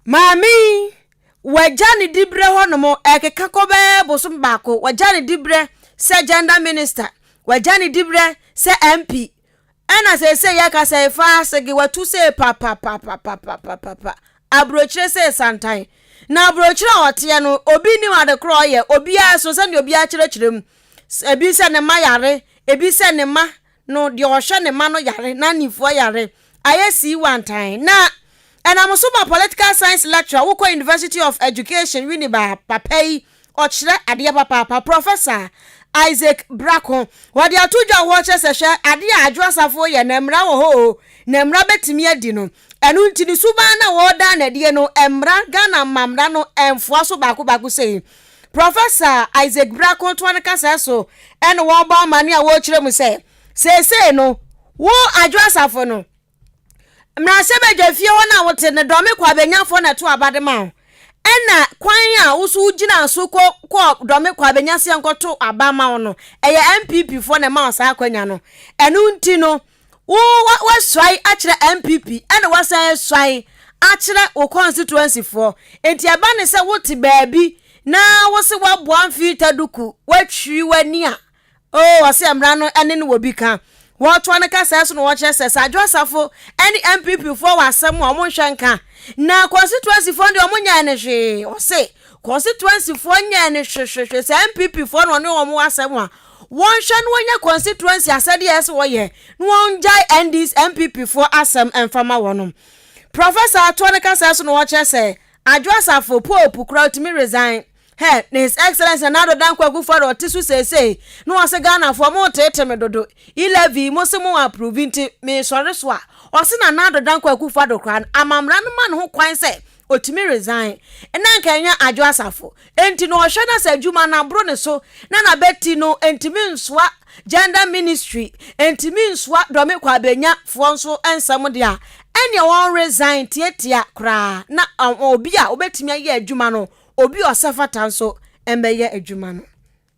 Maame yi, wagya ne diberɛ hɔnom, ɛkeka kɔ bɛyɛ bosom baako, wagya ne diberɛ sɛ gender minister, wagya ne diberɛ sɛ MP. Ɛna seesei yɛka sɛ fa sege watu sei papapapapapapa. Aburokyire sei santan. Na aburokyire a ɔteɛ no, obi nim ade korɔ ɔyɛ, obiara so sɛdeɛ obiara kyerɛkyerɛ mu. Ebi sɛ ne mma yare, ebi sɛ ne mma no, deɛ ɔhwɛ ne mma no yare, n'anifoɔ yare, ayɛ sii wantan. Na ɛnam so ma political science lecturer wokɔ University of Education, Winneba, papa yi, ɔkyerɛ adeɛ papaapa, Professor Isaac Brako. Wɔde ato dwa wɔ hɔ kyerɛ sɛ hwɛ, adeɛ a Adwo Asafo yɛ no, mmara wɔ hɔ o, na mmara bɛtumi adi no. Ɛno nti ne suban no a wɔreda no adie no, mmara, Ghana mmamra no mfoa so baako baako sei. Professor Isaac Brako toa ne kasaɛ so ne wɔn bɔ amane a wɔrekyerɛ mu sɛ, seesei no, wo Adwo Asafo no, mmarahyɛbadwafie hɔ no a wote no, Dɔme Kwabenyafoɔ na ɛto aba de ma wo. Ɛna kwan a wo so wogyinaa so kɔ kɔɔ Dɔme Kwabenya seɛ nkɔto aba ma wo no, ɛyɛ NPP foɔ na ɛma wo saa akwanya no. Ɛno nti no, Wo woasuae akyerɛ NPP ɛna woasan asuae akyerɛ wo constituency foɔ. Nti ɛba ne sɛ wote baabi na wose woaboa mfii duku woatwiri w'ani a oh ɔse mmara no ɛne no wɔ bi ka. Wɔtoa no kasaa so na wɔkyerɛ sɛ sɛ Adwo Asafo ɛne NPP foɔ wɔ asɛm a wɔn nhwɛ nka. Na constituency foɔ deɛ wɔn nyɛɛ no hwee. Ɔse constituency foɔ nyɛɛ no hwehwehwe sɛ NPP foɔ na ɔne wɔn wɔ asɛm a Wɔnhwɛ na wɔnyɛ constituency asɛdeɛ a ɛsɛ wɔyɛ na wɔngyae NDC, NPP foɔ asɛm mfa ma wɔnom. Professor atoa ne kasa so na ɔkyerɛ sɛ Adwo Asafo, Pope, koraa ɔtumi resign. Hɛ, ne His Excellency Nana Addo Dankwa Akufo-Addo ɔte so seesei na ɔse Ghanafoɔ moteete me dodo, E-levy yi mose mo approve nti mesɔre so a, ɔse Nana Addo Dankwa Akufo-Addo koraa no amammra no ma no ho kwan sɛ Otumi resign na anka ɛnyɛ Adwo Asafo nti na ɔhwɛ na sɛ adwuma no aboro ne so na n'abati no ntumi nsoa Gender Ministry ntumi nsoa Dɔme Kwabenya foɔ nso nsɛm deɛ a ɛneɛ wɔn resign tiatia koraa na obi a obetumi ayɛ adwuma no obi a ɔsɛ fata nso mmɛyɛ adwuma no.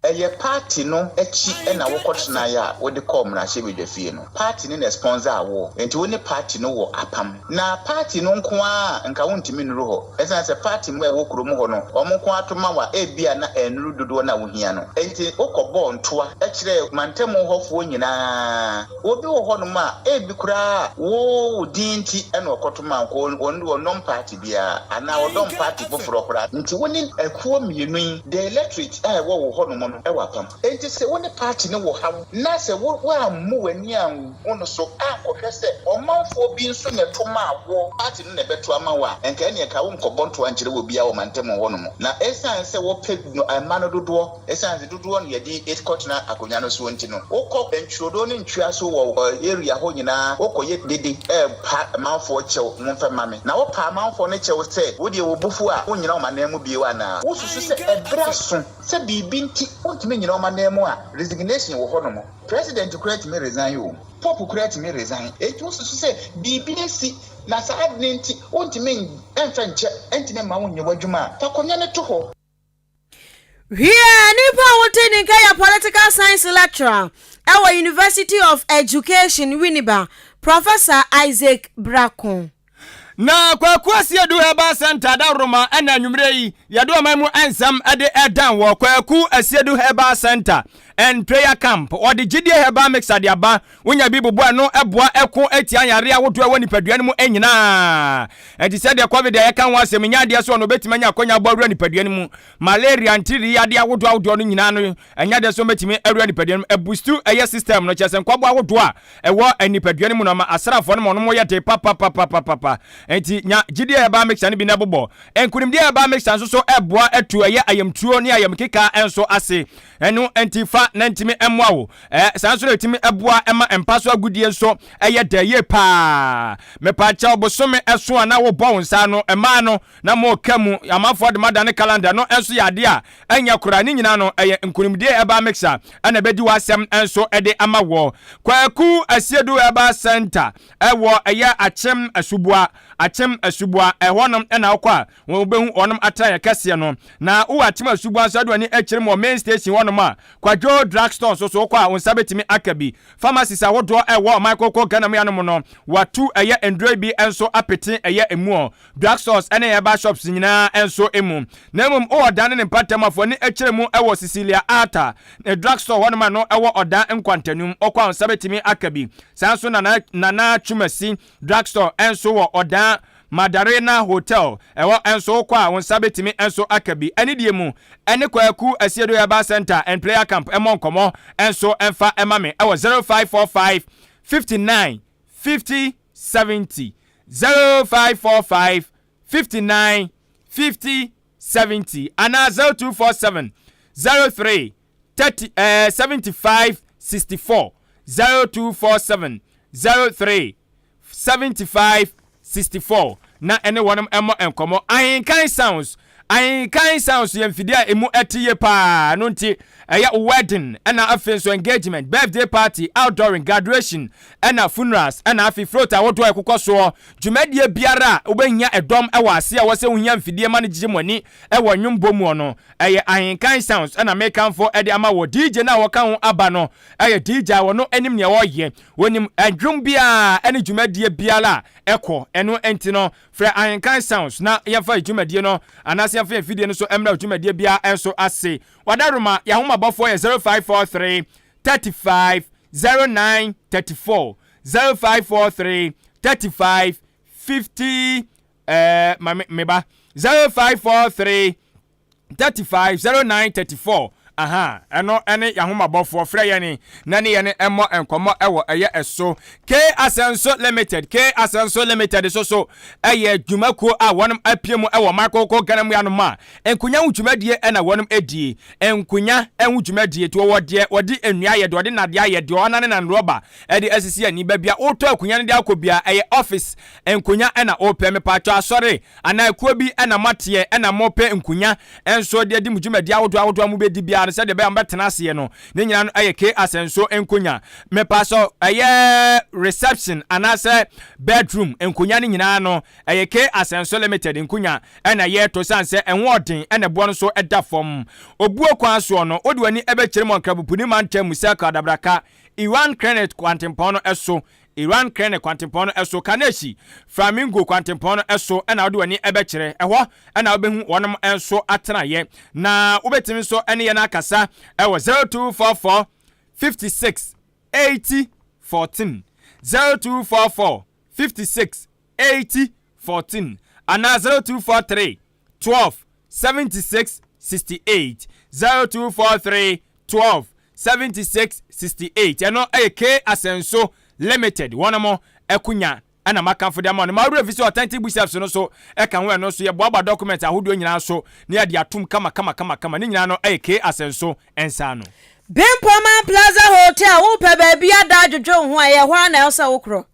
Ɛyɛ party no akyi na wokɔtenaeɛ a wode kɔɔ mmarahyɛbadwafie no. Party no na ɛsponsor woɔ, enti wo ne party no wɔ apam. Na party no nko ara a, nka wontumi nnuru hɔ. Ɛsiane sɛ party mma a ɛwɔ kurom hɔ no, wɔn nko ara to ma wo a, ebia na ɛnnuru dodoɔ no a wohia no. Enti wokɔbɔɔ ntoa kyerɛɛ mantamu hɔfoɔ nyinaa. Obi wɔ hɔnom a, ebi koraa a, wo wo din nti na ɔkɔto maa wo, ɔno deɛ ɔnnɔm party biara, anaa ɔdɔm party foforɔ koraa. Nti wo ne akuo mmienu yi, the electorate a ɛwɔ wo hɔnom no wɔ apam. Enti sɛ wo ne party no wɔ haw na sɛ wo woammu w'ani angu no so ankɔhwɛ sɛ ɔmanfoɔ bi nso na ɛto maa woɔ, party no na ɛbɛto ama wo a, nka ɛnneɛ nka wonkɔbɔ ntoa nkyerɛ obiara wɔ mantam hɔnom. Na ɛsiane sɛ wɔpɛ mma no dodoɔ, Esiane sɛ dodoɔ no yɛde kɔtena akonnwa no soɔ nti no, wokɔ ntwirodo ne ntwea so wɔ area hɔ nyinaa, wokɔyɛ dede repa amanfoɔ kyɛw, momfa mma me. Na wopa amanfoɔ no kyɛw sɛ wo deɛ wo bo fu a, wonnyina wɔn ananmu bio anaa? Wosusu sɛ ɛberɛ aso sɛ biribi nti wontumi nnyina wɔn ananmu a, resignation wɔ hɔnom. President koraa tumi resign o, Pope koraa tumi resign. Enti wosusu sɛ biribi asi na saa ade no nti wontumi mfa nkyɛ, ɛntumi mma wonyɛ w'adwuma a, fa akonnwa no to hɔ. Wiɛ, nipa a wote ne nka yɛ Political Science lecturer wɔ University of Education, Winneba, Professor Isaac Brako. Na Kwaku Asiedu Herbal Centre adaworoma na anwummerɛ yi yɛde ɔman mu nsɛm de redan wɔ Kwaku Asiedu Herbal Centre and Prayer Camp. Wɔde gyidie herbal mixture de aba. Wonya bi bobɔ ɛno ɛboa ɛko tia yareɛ ahodoɔ ɛwɔ nipadua no mu nyinaa. Ɛnti sɛdeɛ Covid a yɛka ho asɛm nyɛ adeɛ sɛ ɔno ɔbɛtumi anya akwanya abɔ awura nipadua no mu. Malaria, ntirii yadeɛ ahodoɔ ahodoɔ no nyinaa no ɛnyɛ adeɛ sɛ wɔbɛtumi awura nipadua no mu. Ɛbustu ɛyɛ system no, kyerɛ sɛ nkwaboa ahodoɔ a ɛwɔ nipadua no mu no ama asraafoɔ no ma wɔn yɛ den papapapapapa. Enti nya gyidie herbal mixture no bi na bobɔ. Nkunimdie herbal mixture nso so ɛboa atu ɛyɛ ayamtuo ne ayamkeka nso ase. Ɛno nti fa na ntumi mmoa wo. Ɛ saa nso na ɛtumi ɛboa ɛma mpa so agodie nso ɛyɛ dɛ yie paa. Mepaakyɛw bosome ɛso a na wobɔ wo nsa ano mmaa no na moreka mu amanfoɔ de moadane calendar no nso yɛ adeɛ a ɛnyɛ koraa. Ne nyinaa no ɛyɛ nkunimdie herbal mixer ɛna ɛbɛdi w'asɛm nso de ama woɔ. Kwaku Asiedu Herbal Centre ɛwɔ ɛyɛ Akyem Asuboa, Akyem Asuboa, ɛhɔnom ɛna wokɔ a wobɛhu wɔnom atenaeɛ kɛseɛ no. Na wowɔ Akyem Asuboa nso ade w'ani akyerɛ mu wɔ main station hɔnom a, Kwadwo Drug Store nso so wokɔ a wo nsa bɛtumi aka bi. Pharmacies ahodoɔ ɛwɔ ɔman kronkron Ghana mu hanom no, wɔatu ɛyɛ nnuro yi bi nso apete ɛyɛ ɛmuɔ. Drug stores ne herbal shops nyinaa nso mu. Na mmom wowɔ Ɔdan ne ne mpɔtam a, fo ani kyerɛ mu wɔ Cecilia Arthur ne drug store hɔnom a ɛno wɔ Ɔdan nkwantanum. Wokɔ a wo nsa bɛtumi aka bi. Saa nso na Nana Twumasi drug store nso wɔ Ɔdan Madarena Hotel. Ɛhɔ nso wokɔ a wo nsa bɛtumi nso aka bi. Anidie mu ne Kwaku Asiedu Herbal Centre and Prayer Camp mmɔ nkɔmmɔ nso mfa mma me wɔ 0545 59 50 70 0545 59 50 70 anaa 0247 03 30 eh, 75 64 0247 03 75 64 na ɛne wɔnom mmɔ nkɔmmɔ. Ahenkan Sounds Ahenkan Sounds yɛ mfidie a ɛmu ɛte yie paa, ɛno nti ɛyɛ wedding ɛna afei nso engagement, birthday party, outdooring, graduation ɛna funerals ɛna afei float ahodoɔ a ɛkokɔ soɔ. Dwumadie biara a wobɛhia ɛdɔm ɛwɔ aseɛ a ɛwɔ sɛ wohia mfidie ma no gyegye mo ani ɛwɔ nnwom bɔ muɔ no, ɛyɛ Ahenkan Sounds ɛna mekamfo ɛde ama wɔ. DJ no a wɔka ho aba no ɛyɛ DJ a wɔno ɛnim nea ɔyɛ. Wɔnim ɛdwom biara ɛne dwumadie biara a ɛkɔ, ɛno nti no frɛ Ahenkan Sounds na yɛmfa yɛn dwumadie no anaasɛ yɛmfa yɛn fidie no so mmra wo dwumadie biara nso ase. Wadaroma, yɛn ahomabɔfoɔ yɛ 0543 35 09 34, 0543 35 50 ɛɛ ma me me ba 0543 35 09 34 aha ɛno ɛne yahomabɔfoɔ frɛ yɛne na ne yɛne ɛmmɔ nkɔmmɔ ɛwɔ ɛyɛ ɛso K Asɛnso Limited K Asɛnso Limited so so ɛyɛ dwumakuo a wɔnom apue mu ɛwɔ Makoko Ghana mu anom a nkonya ho dwumadie ɛna wɔnom ɛdie nkonya ɛho dwumadie to wɔwɔ deɛ wɔde nnua ayɛ deɛ wɔde nnadeɛ ayɛ deɛ ɔnane na rɔba ɛde asisi ani baabi a wotɔ akonya no de akɔ bia ɛyɛ office nkonya ɛna wopɛ mepatwɔ asɔre Anaa ekuo bi na moateɛ na morepɛ nkonya nso de adi mo dwumadie ahodoɔ ahodoɔ a mobɛdi biara no sɛdeɛ ɛbɛyɛ a mobɛtena aseɛ no, ne nyinaa no yɛ K asɛnso nkonya. Mepa sɛ ɛyɛ reception anaasɛ bedroom nkonya no nyinaa no ɛyɛ K asɛnso limited nkonya na yɛreto sane sɛ ɛho ɔden na ɛboɔ no nso da fam. Obuo kwan soɔ no, wode w'ani bɛkyerɛ mu wɔ Nkrabopuni mantam mu Circle Adabraka, Iran Credit kwantempɔn no so Iran Krene kwantempɔn no so, Kaneshie, Flamingo kwantempɔn no so na wode w'ani bɛkyerɛ. Ɛhɔ na wobɛhu wɔnom nso atenaeɛ. Na wobɛtumi nso ne yɛn akasa wɔ 0244 56 80 14, 0244 56 80 14 anaa 0243 12 76 68, 0243 12 76 68. Ɛno yɛ K Asɛnso Limited wɔnom akunya ɛna makamfo de ama no. Ma werɛ fi sɛ Authentic Bookshelves no so ɛka ho, ɛno nso yɛboaboa document ahodoɔ nyinaa so na yɛde atom kama kama kama kama. Ne nyinaa no ɛyɛ K Asɛnso nsa ano. Bempɔman Plaza Hotel, wopɛ baabi ada adwodwo wo ho a, ɛyɛ hɔ ara na ɛwɔ sɛ wokorɔ.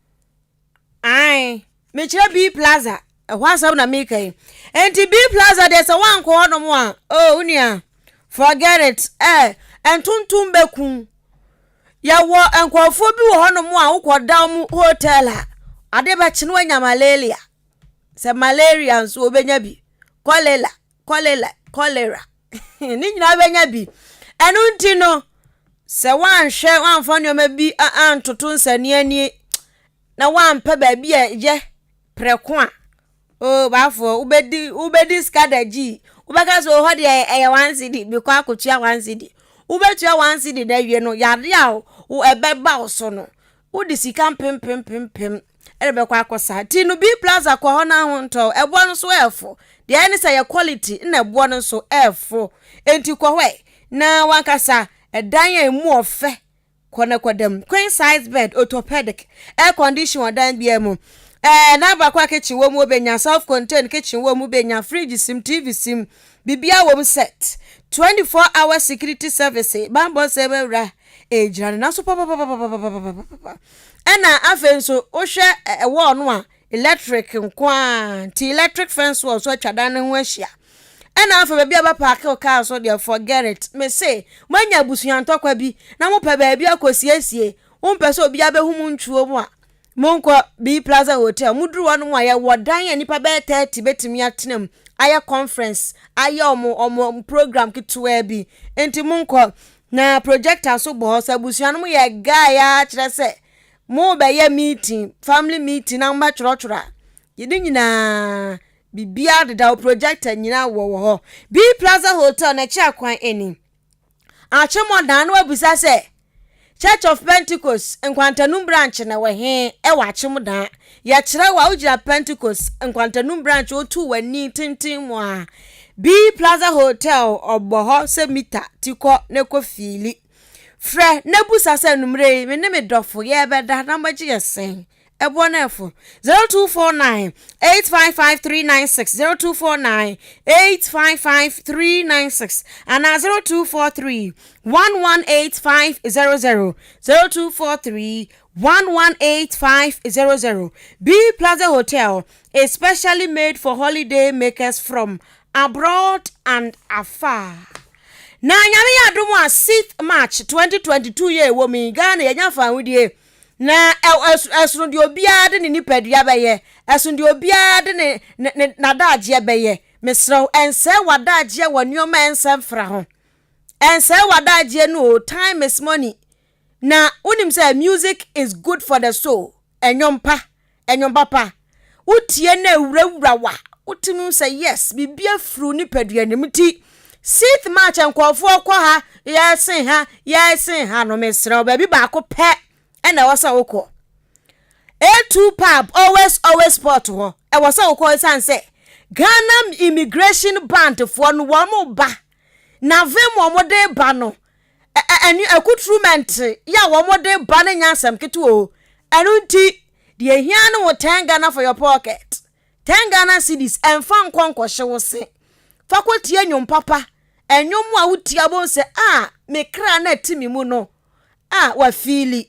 Ae, mekyerɛ B Plaza, ɛhɔ asɛm na meka yi. Enti B Plaza deɛ sɛ woankɔ hɔnom a, oh, wo nua, forget it. Eh, ntontom bɛku. Yɛwɔ nkurɔfoɔ bi wɔ hɔnom a wokɔda wɔn hotel a, ade bɛkye no anya malaria. Sɛ malaria nso wobɛnya bi, cholera, cholera, cholera. Ne nyinaa bɛnya bi. Ɛno nti no, sɛ woanhwɛ woamfa nneɛma bi antoto nsania nie na woampɛ baabi a ɛyɛ prɛko a, Oh baafoɔ wobɛdi wobɛdi sika da gyi wobɛka sɛ oh hɔ deɛ ɛyɛ one cedi mekɔ akɔtua one cedi wobɛtua one cedi na awie no yadeɛ a wo ɛbɛba wo so no wode sika mpempempempem ɛde bɛkɔ akɔsa nti no B Plaza kɔ hɔ na ho ntɔ ɛboɔ no nso ɛɛfo deɛ ɛne sɛ yɛ quality na ɛboɔ no nso ɛɛfo nti kɔ hɔ ɛ na wankasa ɛdan a emu ɔfɛ Kɔ na kɔda mu. Queen size bed, orthopedic, air condition wɔ dan biara mu. Ɛɛ na baako a kitchen wɔ mu wobɛnya, self contained kitchen wɔ mu wobɛnya, fridge sim, TV sim, biribiara wɔ mu set. 24 hour security service, bammɔ sɛ bɛwura ɛgyina ne nan so papapapapapapapa. Ɛna afei nso wohwɛ ɛwɔɔ no a Electric nko ara nti electric fence wall nso atwa dan no ho ahyia. Ɛna afei baabi a bɛpaake wo kaa so deɛ forget it. Mese moanya abusua ntɔkwa bi na mopɛ baabi akɔsiesie, wompɛ sɛ obiara bɛhu mo ntwuo mu a, monkɔ B Plaza Hotel. Moduru hɔ nom a yɛwɔ dan a nnipa bɛyɛ 30 bɛtumi atena mu ayɛ conference, ayɛ ɔmo ɔmo program ketewaa bi. Nti monkɔ. Na projector nso bɔ hɔ sɛ abusua no moyɛ guy a kyerɛ sɛ Mo bɛyɛ meeting, family meeting na mo bɛtwerɛtwerɛ a, yɛde nyinaa biribiara deda hɔ, projector nyinaa wɔ wɔ hɔ. B Plaza Hotel n'akyi akwan ani. Akyemɔdan na wabisa sɛ Church of Pentecost Nkwantanum branch na wɔ he ɛwɔ Akyemɔdan. Yɛkyerɛ wo a wogyina Pentecost Nkwantanum branch wotu w'ani tenten mu a B Plaza Hotel ɔbɔ hɔ sɛ mita ti kɔ na kɔ fiili. Frɛ na busa sɛ anwummerɛ yi me ne me dɔfo yɛrebɛda na mobɛgye yɛ sɛn? Ɛboɔ no ɛfo. 0249 855 396 0249 855 396 anaa 0243 118500 0243 118500 B Plaza Hotel is specially made for holiday makers from abroad and afar. Na Nyame yɛ adom a 6th March 2022 yɛ ɛwɔ mu yi, Ghana yɛnya fawohodie. Na ɛsono deɛ obiara de ne nipadua bɛyɛ, ɛsono deɛ obiara de ne ne n'adagyeɛ bɛyɛ. Mesrɛ wo, ɛnsɛe w'adagyeɛ wɔ nneɛma a ɛnsɛ mfra ho. Ɛnsɛe w'adagyeɛ no o, time is money. Na wonim sɛ music is good for the soul, ɛnwom pa. Ɛnwom papa. Wotie na ɛwurawura wo a, wotumi hu sɛ yes, biribi afiri wo nipadua no mu. Nti, sixth March nkurɔfoɔ kɔ ha, yɛsen ha, yɛsen ha no, mesrɛ wo, baabi baako pɛ ɛna ɛwɔ sɛ wokɔ. A2 pub, always always spot hɔ, ɛwɔ sɛ wokɔ ɛsiane sɛ Ghana immigration band foɔ no wɔn ba, na vim wɔn de ba no, Ɛne akutrumɛnt yɛ a wɔde ba no nyɛ asɛm ketewa o. Ɛno nti, deɛ ehia ne wo 10 Ghana for your pocket. 10 Ghana cedis, ɛmfa nkɔ nkɔhye wo se. Fa kɔtie nnwom papa. Nnwom a wotie a wobɛhu sɛ, ah, me kra no a ɛte me mu no, ah, wafiili.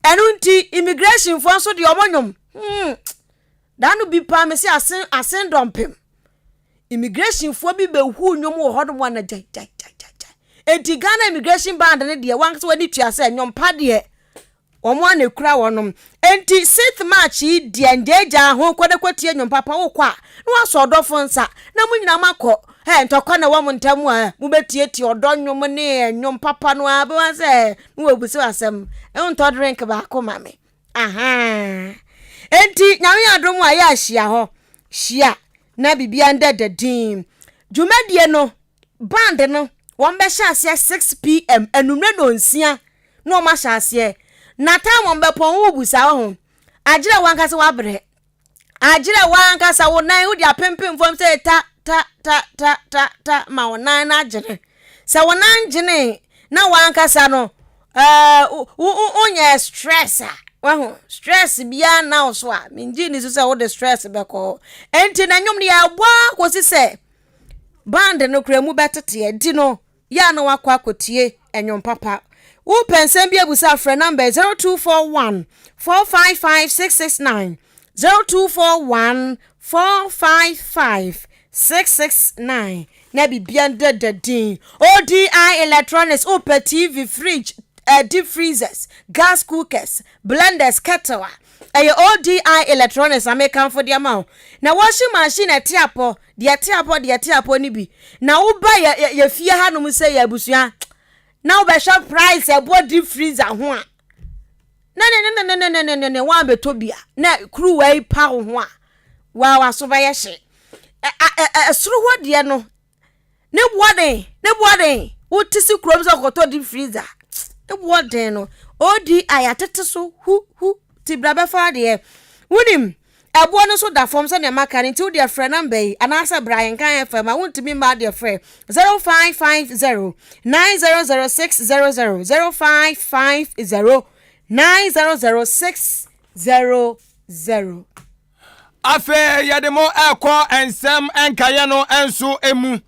Ɛno nti, immigrationfoɔ nso deɛ wɔn nnwom, hmm, da no bi paa mese asen, asen dɔmpem. Immigration foɔ bi bɛhuu nnwom wɔ hɔnom a na gyae gyae gyae gyae gyae. Enti Ghana Immigration Band no deɛ wankasa w'ani tua sɛ nnwom pa deɛ wɔn a na ekura wɔnom. Enti sixth March yi deɛ ngyaagyaa ho kɔ na kɔtie nnwom papa wokɔ a na wasɔ ɔdɔfo nsa na mo nyinaa moakɔ ɛ ntɔkwa na ɛwɔ mo ntam a mobɛtietie ɔdɔ nnwom ne nnwom papa no ara bɛwa sɛ na wɔabusa asɛm wontɔ drink baako ma me Ahaa. Enti Nyame yɛ adom a yɛ ahyia hɔ. Hyia na biribiara nda da din. Dwumadie no, band no, wɔn bɛhyɛ aseɛ 6pm, anummerɛ nɔnsia na wɔn ahyɛ aseɛ. Na time wɔn bɛpɔn wo busa wo ho. Agyerɛ wankasa wabrɛ. Agyerɛ w'ankasa wo nan wode apempem fam sɛ ta ta ta ta ta ta ma wo nan no agyene. Sɛ wo nan gyene na w'ankasa no ɛɛ wonyɛ stress a wahu stress biara nna wo so a mengye ni so sɛ wode stress bɛkɔ hɔ. Enti na nnwom no yɛbɔ ara kɔsi sɛ band no kora mu bɛteteɛ nti no Yɛ a na woakɔ akɔtie nnwom papa. Wopɛ nsɛm bi abusa a, frɛ nɔmba yi, 0241 455 669, 0241 455 669, na biribia ndeda din. ODI Electronics, wopɛ TV, fridge, eh, deep freezers, gas cookers, blenders, kettle a, ɛyɛ ODI Electronics na mekamfo de ama wo. Na washing machine ɛte apɔ, Deɛ ɛte apɔ, deɛ ɛte apɔ no bi. Na woba yɛ yɛ yɛ fie hanom sɛ yɛ abusua na wobɛhwɛ price ɛboɔ deep freezer ho a na ne ne ne ne ne ne ne ne wɔabɛtɔ bi a na kuruwa yi pa wo ho a Waa w'aso bɛyɛ hye. Ɛ ɛ ɛ ɛsoro hɔ deɛ no, ne boɔ den, ne boɔ den. Wote si kurom sɛ kɔtɔ deep freezer. Ne boɔ den no, ODI atete so hu hu ti bra bɛfa adeɛ. Wonim, ɛboɔ no nso da fam sɛdeɛ maka no nti wodeɛ frɛ namba yi anaasɛ bra Ahenkan FM a wontumi mma adeɛ frɛ 0550 900600 0550 900600. Afei yɛde mo ɛkɔ nsɛm nkaeɛ no nso mu.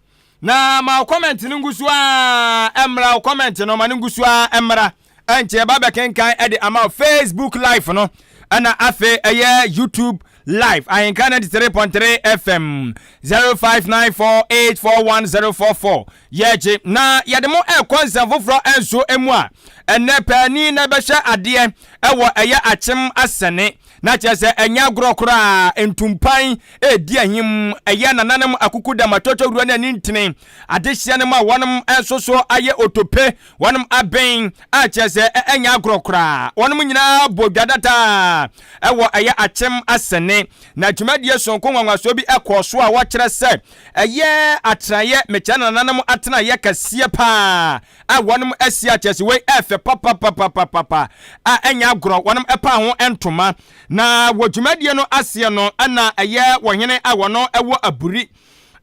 Na ma wo comment no ngu so ara mmra, wo comment no ma no ngu so ara mmra. Ɛnkyɛ yɛba bɛkenkan ɛde ama wo Facebook live no ɛna afei ɛyɛ YouTube live Ahenka 93.3 FM 0594841044 yɛgye na yɛde mo ɛkɔ nsɛm foforɔ nso mu a ɛnɛ paani na ɛbɛhwɛ adeɛ ɛwɔ ɛyɛ akyem asɛne Na kyerɛ sɛ ɛnyɛ agorɔ koraa, ntumpan redi ahim, ɛyɛ nananom akukudam, atwɔtwɔwura ne anintini, adehyeɛ no ma wɔnom nso so ayɛ otope, wɔnom aben a kyerɛ sɛ ɛnyɛ agorɔ koraa. Wɔnom nyinaa bɔ dwa dada ɛwɔ ɛyɛ akyem asɛne. Na dwumadie sononko nwanwasoɔ bi ɛkɔɔ so a wɔkyerɛ sɛ ɛyɛ atenaeɛ, mekyerɛ nananom atenaeɛ kɛseɛ paa a wɔnom asi a kyerɛ sɛ wei ɛfɛ papapapapapa a ɛnyɛ agorɔ, wɔnom ɛpaa ho ntoma. Na wɔ dwumadie no aseɛ no ɛna ɛyɛ wɔhene a wɔno ɛwɔ aburi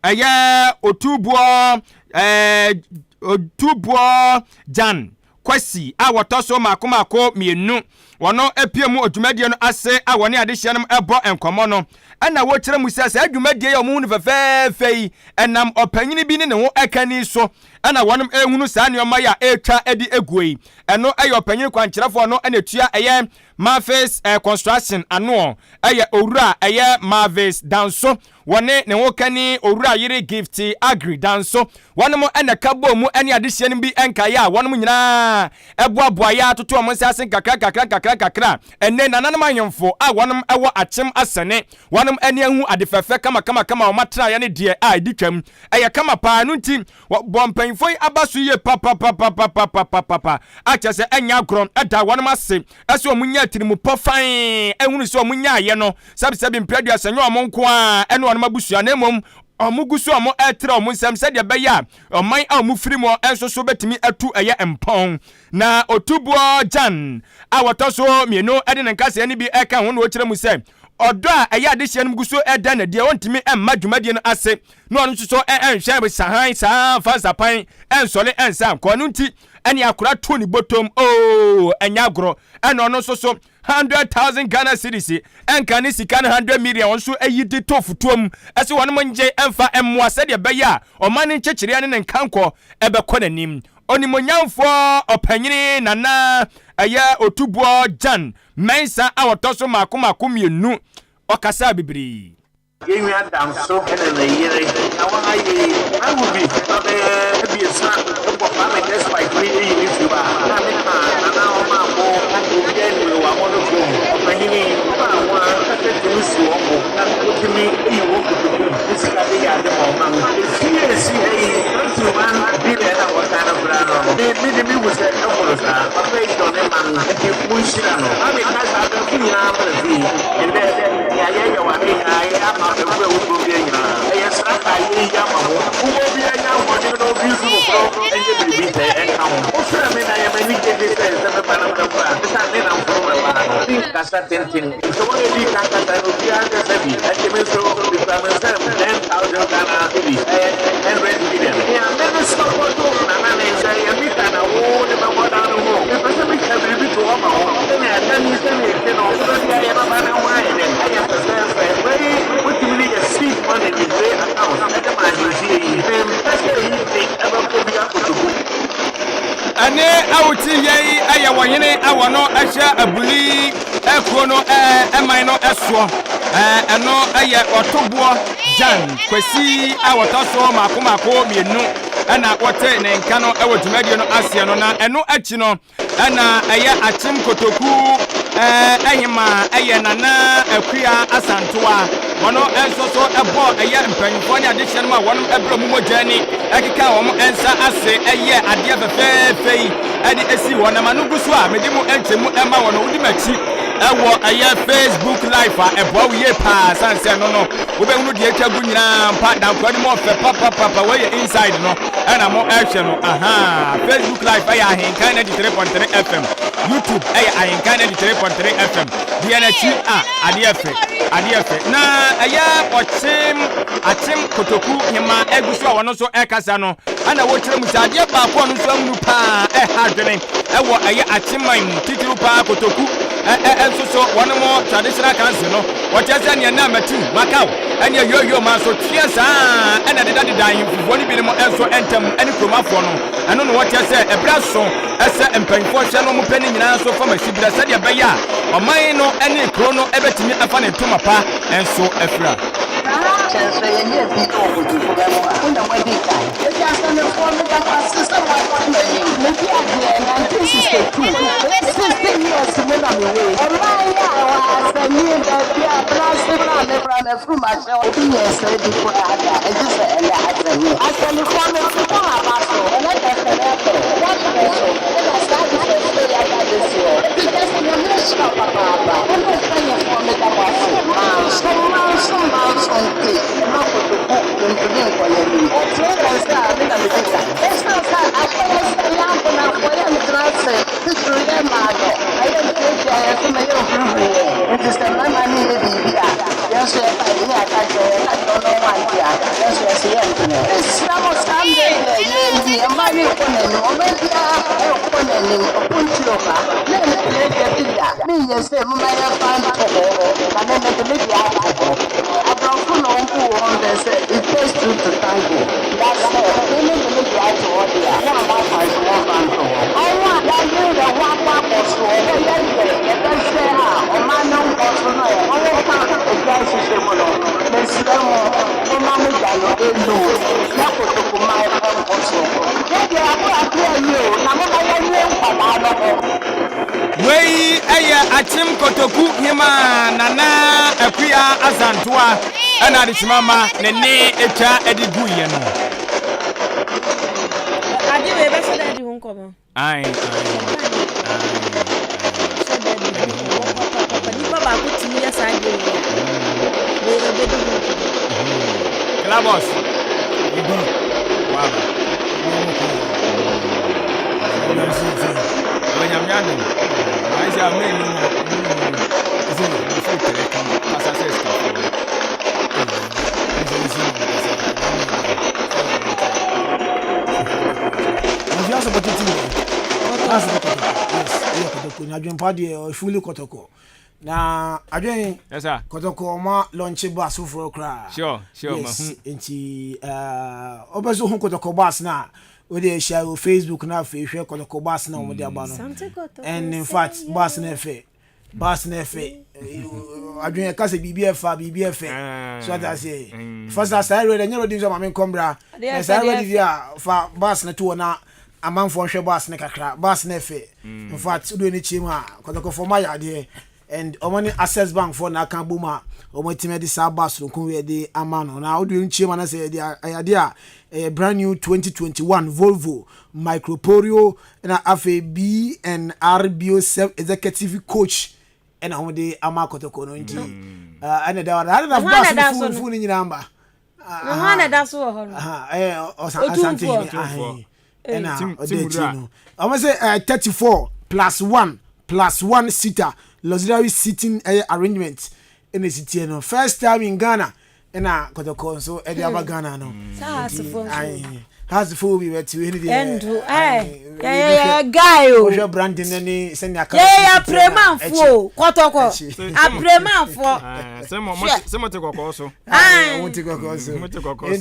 ɛyɛ otuboɔ ɛɛ otuboɔ Jan Kwasi a wɔtɔ so mako mako mmienu wɔno apue mu dwumadie no ase a wɔne adehyeɛ nom ɛbɔ nkɔmmɔ no ɛna wɔkyerɛ mu sɛ saa dwumadie yi a wɔhu no fɛfɛɛfɛ yi ɛnam ɔpanyini bi ne ne ho ɛkani so Ɛna wɔnom rehunu saa nnoɔma yi a ɛretwa de aguo yi. Ɛno yɛ ɔpanyin kwankyerɛfoɔ no na ɛtua ɛyɛ Marvis Construction anoɔ. Ɛyɛ Owura ɛyɛ Marvis Danso, wɔne ne ho kani Owura yere Gifty Agri Danso. Wɔnom na ɛka bɔɔ mu ne adehyeɛ no bi nkaeɛ a wɔnom nyinaa ɛboaboaeɛ ara toto wɔn nsa ase nkakra nkakra nkakra nkakra. Ɛnnɛ nananom ahemfo a wɔnom wɔ Akyem Asɛne, wɔnom ani ahu ade fɛfɛ kama kama kama a wɔn atenaeɛ ne deɛ a ɛdi twam. Ɛyɛ kama paa, ɛno nti wɔbɔ mpanyimfoɔ yi aba so yie papapapapapapapa a kyerɛ sɛ ɛnyɛ agorɔ. Ɛda wɔnom ase sɛ wɔn nyaa tirimupɔ fann ɛhunu sɛ wɔn nyaayɛ no sɛbisɛbi mprɛ aduasa nyɛ wɔn nko ara ɛne wɔnom abusua na mmom wɔn gu so a wɔn ɛretrɛ wɔn nsam sɛdeɛ ɛbɛyɛ a ɔman a wɔn firi mu nso so bɛtumi atu ɛyɛ mpɔn. Na Otuboɔ Jan a wɔtɔ so mmienu de ne nkaseɛ no bi ɛka ho na ɔkyerɛ mu sɛ ɔdɔ a ɛyɛ adehyeɛ no gu so ɛda no adi a ɔntumi mma dwumadie no ase na ɔno nso so ɛnhwɛ sahan saa mfa nsapan ɛnsɔre ɛnsa nkɔ ɛno nti ɛne akora to ne bɔtɔm oo ɛnyɛ agorɔ ɛna ɔno nso so 100,000 Ghana cedis ɛnka ne sika no 100 million ɔno nso ayi de to fotoɔ mu ɛsɛ wɔn ngye ɛmfa mmoa sɛdeɛ ɛbɛyɛ a ɔman no nkyekyereɛ ne ne nkankɔ ɛbɛkɔ n'anim. Onimuonyamfoɔ ɔpanyini Nana ɛyɛ Otuboɔ Jan Mensah a ɔtɔ so mmaako mmaako mmienu, ɔkasaa bebree. Yɛn nua Danso ne ne yere na wɔn ayɛ yi. Mahu bi ma bɛyɛ abiɛsa bɔ Kwame Despite ne eyi ne fi hɔ a na me ka Nana ɔma mo obiara nim no wɔ Amɔno kurom. Ɔpanyin yi ɔbaa ho a ankasa tumi si wɔn bo na wotumi yi wɔn kotoku mu ne sika de yɛ ade ma ɔman. Efie a esi ha yi 21 billion a wɔsan no koraa no me me de me hu sɛ ɛboro saa. Papa yi dɔ ne man nti monhyira no. Kwame ka saa abɛɛfo nyinaa mmerɛ fii. Ɛnnɛ, nea yɛyɛ wɔ ha nyinaa, yɛyɛ ama abagu a ɛwɔ kurom ha nyinaa. Ɛyɛ sraka a yɛreyi ama mo. Momma obiara nya ahoɔden na ɔmfi nsu foforo nyɛ biribi sɛ ɛnka ho. Wofrɛɛ me na ɛyɛ me anigye de sɛ sɛ meba na mɛkɔ a, esiane me nnamfonom a ɛwɔ ha no. Menkasa tenten, efisɛ wɔn a edii kan kasae no, obiara nkasa bi. Enti me nso, mikura me nsam 10,000 Ghana cedis, ɛyɛ 100 million. Nea mede sɔpɔto Nana ne sɛ ɛyɛ mita na wo de bɛbɔ dan no ho. Mepɛ sɛ metwa biribi to hɔ ma wo. Sɛnea da yi sɛnea ete no, bere biara yɛbɛba na ho ayɛ dɛn? Ayɛ fɛfɛɛfɛ. Wei wotumi de yɛ seed money de bue account de ma ahemfie yi. Mempɛ sɛ eyi de ɛbɛkɔ obi akotoku. Ɛne a wote yɛ yi yɛ wɔhene a wɔno hyɛ abuli kuro no man no soɔ. Ɛno yɛ ɔtoboɔ Jan Kwasi a wɔtɔ so mako mako mmienu na wɔte ne nka no wɔ dwumadie no aseɛ no. Na ɛno akyi no, Ɛna ɛyɛ Akyem Kotoku Hemaa ɛyɛ Nana Akua Asantewa. Wɔn nso so bɔɔ ɛyɛ mpanyinfoɔ ne adehyeɛ nom a wɔn brɛ wɔn mogya ani ɛkekaa wɔn nsa ase ɛyɛɛ adeɛ fɛfɛɛfɛ yi ɛde ɛsii hɔ. Na m'ano gu so a mede mu nkyɛmu ɛma wɔn. Wodi m'akyi. ɛwɔ ɛyɛ Facebook live a ɛboa wo yie paa sane sɛ ɛno no wobɛhunu deɛ atwa gu nyinaa mpa dankoa no mu ɔfɛ papapapa wei yɛ inside no ɛna mo ɛhwɛ no ahaa Facebook live ɛyɛ Ahenkan 93.3 FM YouTube ɛyɛ Ahenkan 93.3 FM deɛ n'akyi a adeɛ fɛ adeɛ fɛ na ɛyɛ ɔkyem akyem kotoku hema egu so a wɔn nso ɛkasa no ɛna wɔkyerɛ mu sɛ adeɛ baako a ɔno nso ahunu paa ɛha adwene ɛwɔ ɛyɛ Akyeman mu titiriw paa Kotoku ɛ ɛ nso so wɔn mo traditional council no wɔkyerɛ sɛ neɛ na Matiu Macau ɛne Yoyo ma nso tweɛ saa ɛna ɛdeda deda ahemfofoɔ no binom nso ntam ɛne kuromafoɔ no ɛno na wɔkyerɛ sɛ ɛberɛ aso ɛsɛ mpanyinfoɔ hwɛ no wɔn pɛ ne nyinaa nso fam asiberɛ sɛdeɛ ɛbɛyɛ a ɔman no ɛne kuro no ɛbɛtumi afa ne ntoma pa nso afira. Saa kyɛnsee yɛnyɛ bi wɔ kotoku bɛ mu a, wo na woadi kan. Enti asɛnnifoɔ, meda mo ase sɛ moakɔ m'anim. Medi adeɛ 1962, 16 years mu na mewɔ yi. Ɔman yi a ɛwɔ asɛnnie baabi a bra se bra me bra m'afurum ahyɛ obi nyɛɛ saa bi koraa da ɛgye sɛ ɛnɛ asɛnnie. Asɛnnifoɔ mete mo aba so ɛnɛ kɛsɛrɛ so wɔpene so ɛna saa ade fɛfɛ yi aba abɛsi hɔ. Enti kɛse Nyame nhyira wo papaapa. Mo ne mpanyinfoɔ meda mo ase. Manso manso manso nti mma kotoku ntumi nkɔ yɛn anim. Ɔkyerɛ yɛn sɛ a me na medi kan. Esiane sɛ akɔyɛ sɛ yɛn ankonafoɔ yɛntena ase titiriw yɛn mmaa no, na yɛntuatua yɛn so ma yɛnhurihuri yɛn nti sɛ mmarima no reyɛ biribi a, yɛn nso yɛka yɛn ne aka kyerɛ yɛka kyerɛ wɔn na wɔante a, yɛn nso yɛse yɛmpene. Mesrɛ mo saa mmerɛ yi deɛ yɛnyi mmaa no nkɔ n'anim, ɔman biara nkɔ n'anim, mpuntuo ba, mempene dabi da, menyɛ sei, momma yɛmfa nto hɔ, na me mede me deɛ ato hɔ. Aborɔfo na wɔbu wɔn bɛ sɛ it takes two to tango. Na sɛ me me de me deɛ ato hɔ deɛ a, mo a moaka nso momfa nto hɔ. Ɔmo a yɛayere yɛn ho akɔ akɔsoɔ sɛ yɛdeɛ yɛbɛhwɛ a ɔman no nkɔ so no ɛ, ɔmo ka egya nhyehyɛ mu no, mesrɛ mo, momma mo gya no nnum na kotokuman nkɔ so. Yɛdeɛ yɛabɔ adeɛ awie o, na momma yɛnwie nkwadaa no ho. Wei yɛ Akyem Kotoku Hemaa Nana Akua Azantoa ɛna adekyema ma ne nne twa de guiɛ no. Ade wei bɛhyɛ da adi ho nkɔmmɔ. Ae, ae, ae, Hyɛ da adi ho nkɔmmɔ papapapa. Nipa baako tumi yɛ saa adeɛ wei a, wei ɛbɛdi ho nkɔmmɔ. Klabɔs. Waba. Onyame adom. Ayɛ sɛ ama ani na ɛsɛ mefiri tɛrɛ kama kasa sɛ sikafoɔ. Mafia support team yɛ. That's the kɔtɔkɔ. Yes, ɛyɛ kɔtɔkɔ. Na adwempa deɛ ɔyɛ fully kɔtɔkɔ. Na adwen Yes sir. kɔtɔkɔ ɔma launch bus foforɔ koraa. Sure, sure, Yes, mahu. nti ɔbɛ so ho kɔtɔkɔ bus na wode ahyia wɔ Facebook na afei hwɛ kɔtɔkɔ bus na wɔde aba no. And in fact, bus no ɛfɛ. Bus no ɛfɛ. Adwen ɛka sɛ biribi ɛfa, biribi ɛfɛ. So ata ase. Fa sa saa ready, ɛnyɛ ready nso ma me nkɔmbra. Na saa ready deɛ a fa bus no to hɔ na amanfoɔ nhwɛ bus no kakra. Bus no ɛfɛ. In fact, wode w'ani kyerɛ mu a, kɔtɔkɔfoɔ ma yɛ adeɛ. And wɔn ne Access Bank foɔ na aka abom a wɔatumi de saa bus soronko wei de ama no. Na wode w'ani kyerɛ mu a na sɛ ɛde ɛyɛ adeɛ a ɛyɛ brand new 2021 Volvo Microporio na afei BNR Bio Self Executive Coach ɛna wɔn de ama kɔtɔkɔ no nti ɛna ɛda hɔ. Na na bus no full full no nyinaa mba. Na hwan na ɛda so wɔ hɔ no? Ɛyɛ Ɔsantehene ɛna ɔda akyire no. Wɔn sɛ ɛɛ 34 plus 1 plus 1 seater luxury seating ɛyɛ arrangement ɛna esi tie no first time in Ghana ɛna kɔtɔkɔ nso ɛde aba Ghana no. Saa asefo nso. Hasefo bi bɛte wei ne deɛ. Ɛnto ɛɛ yɛyɛ guy o. Wohwɛ branding no ne sɛnea kala. Yɛyɛ apremanfoɔ o kɔtɔkɔ apremanfoɔ. Sɛ mo te kɔkɔɔ so. Mo te kɔkɔɔ so.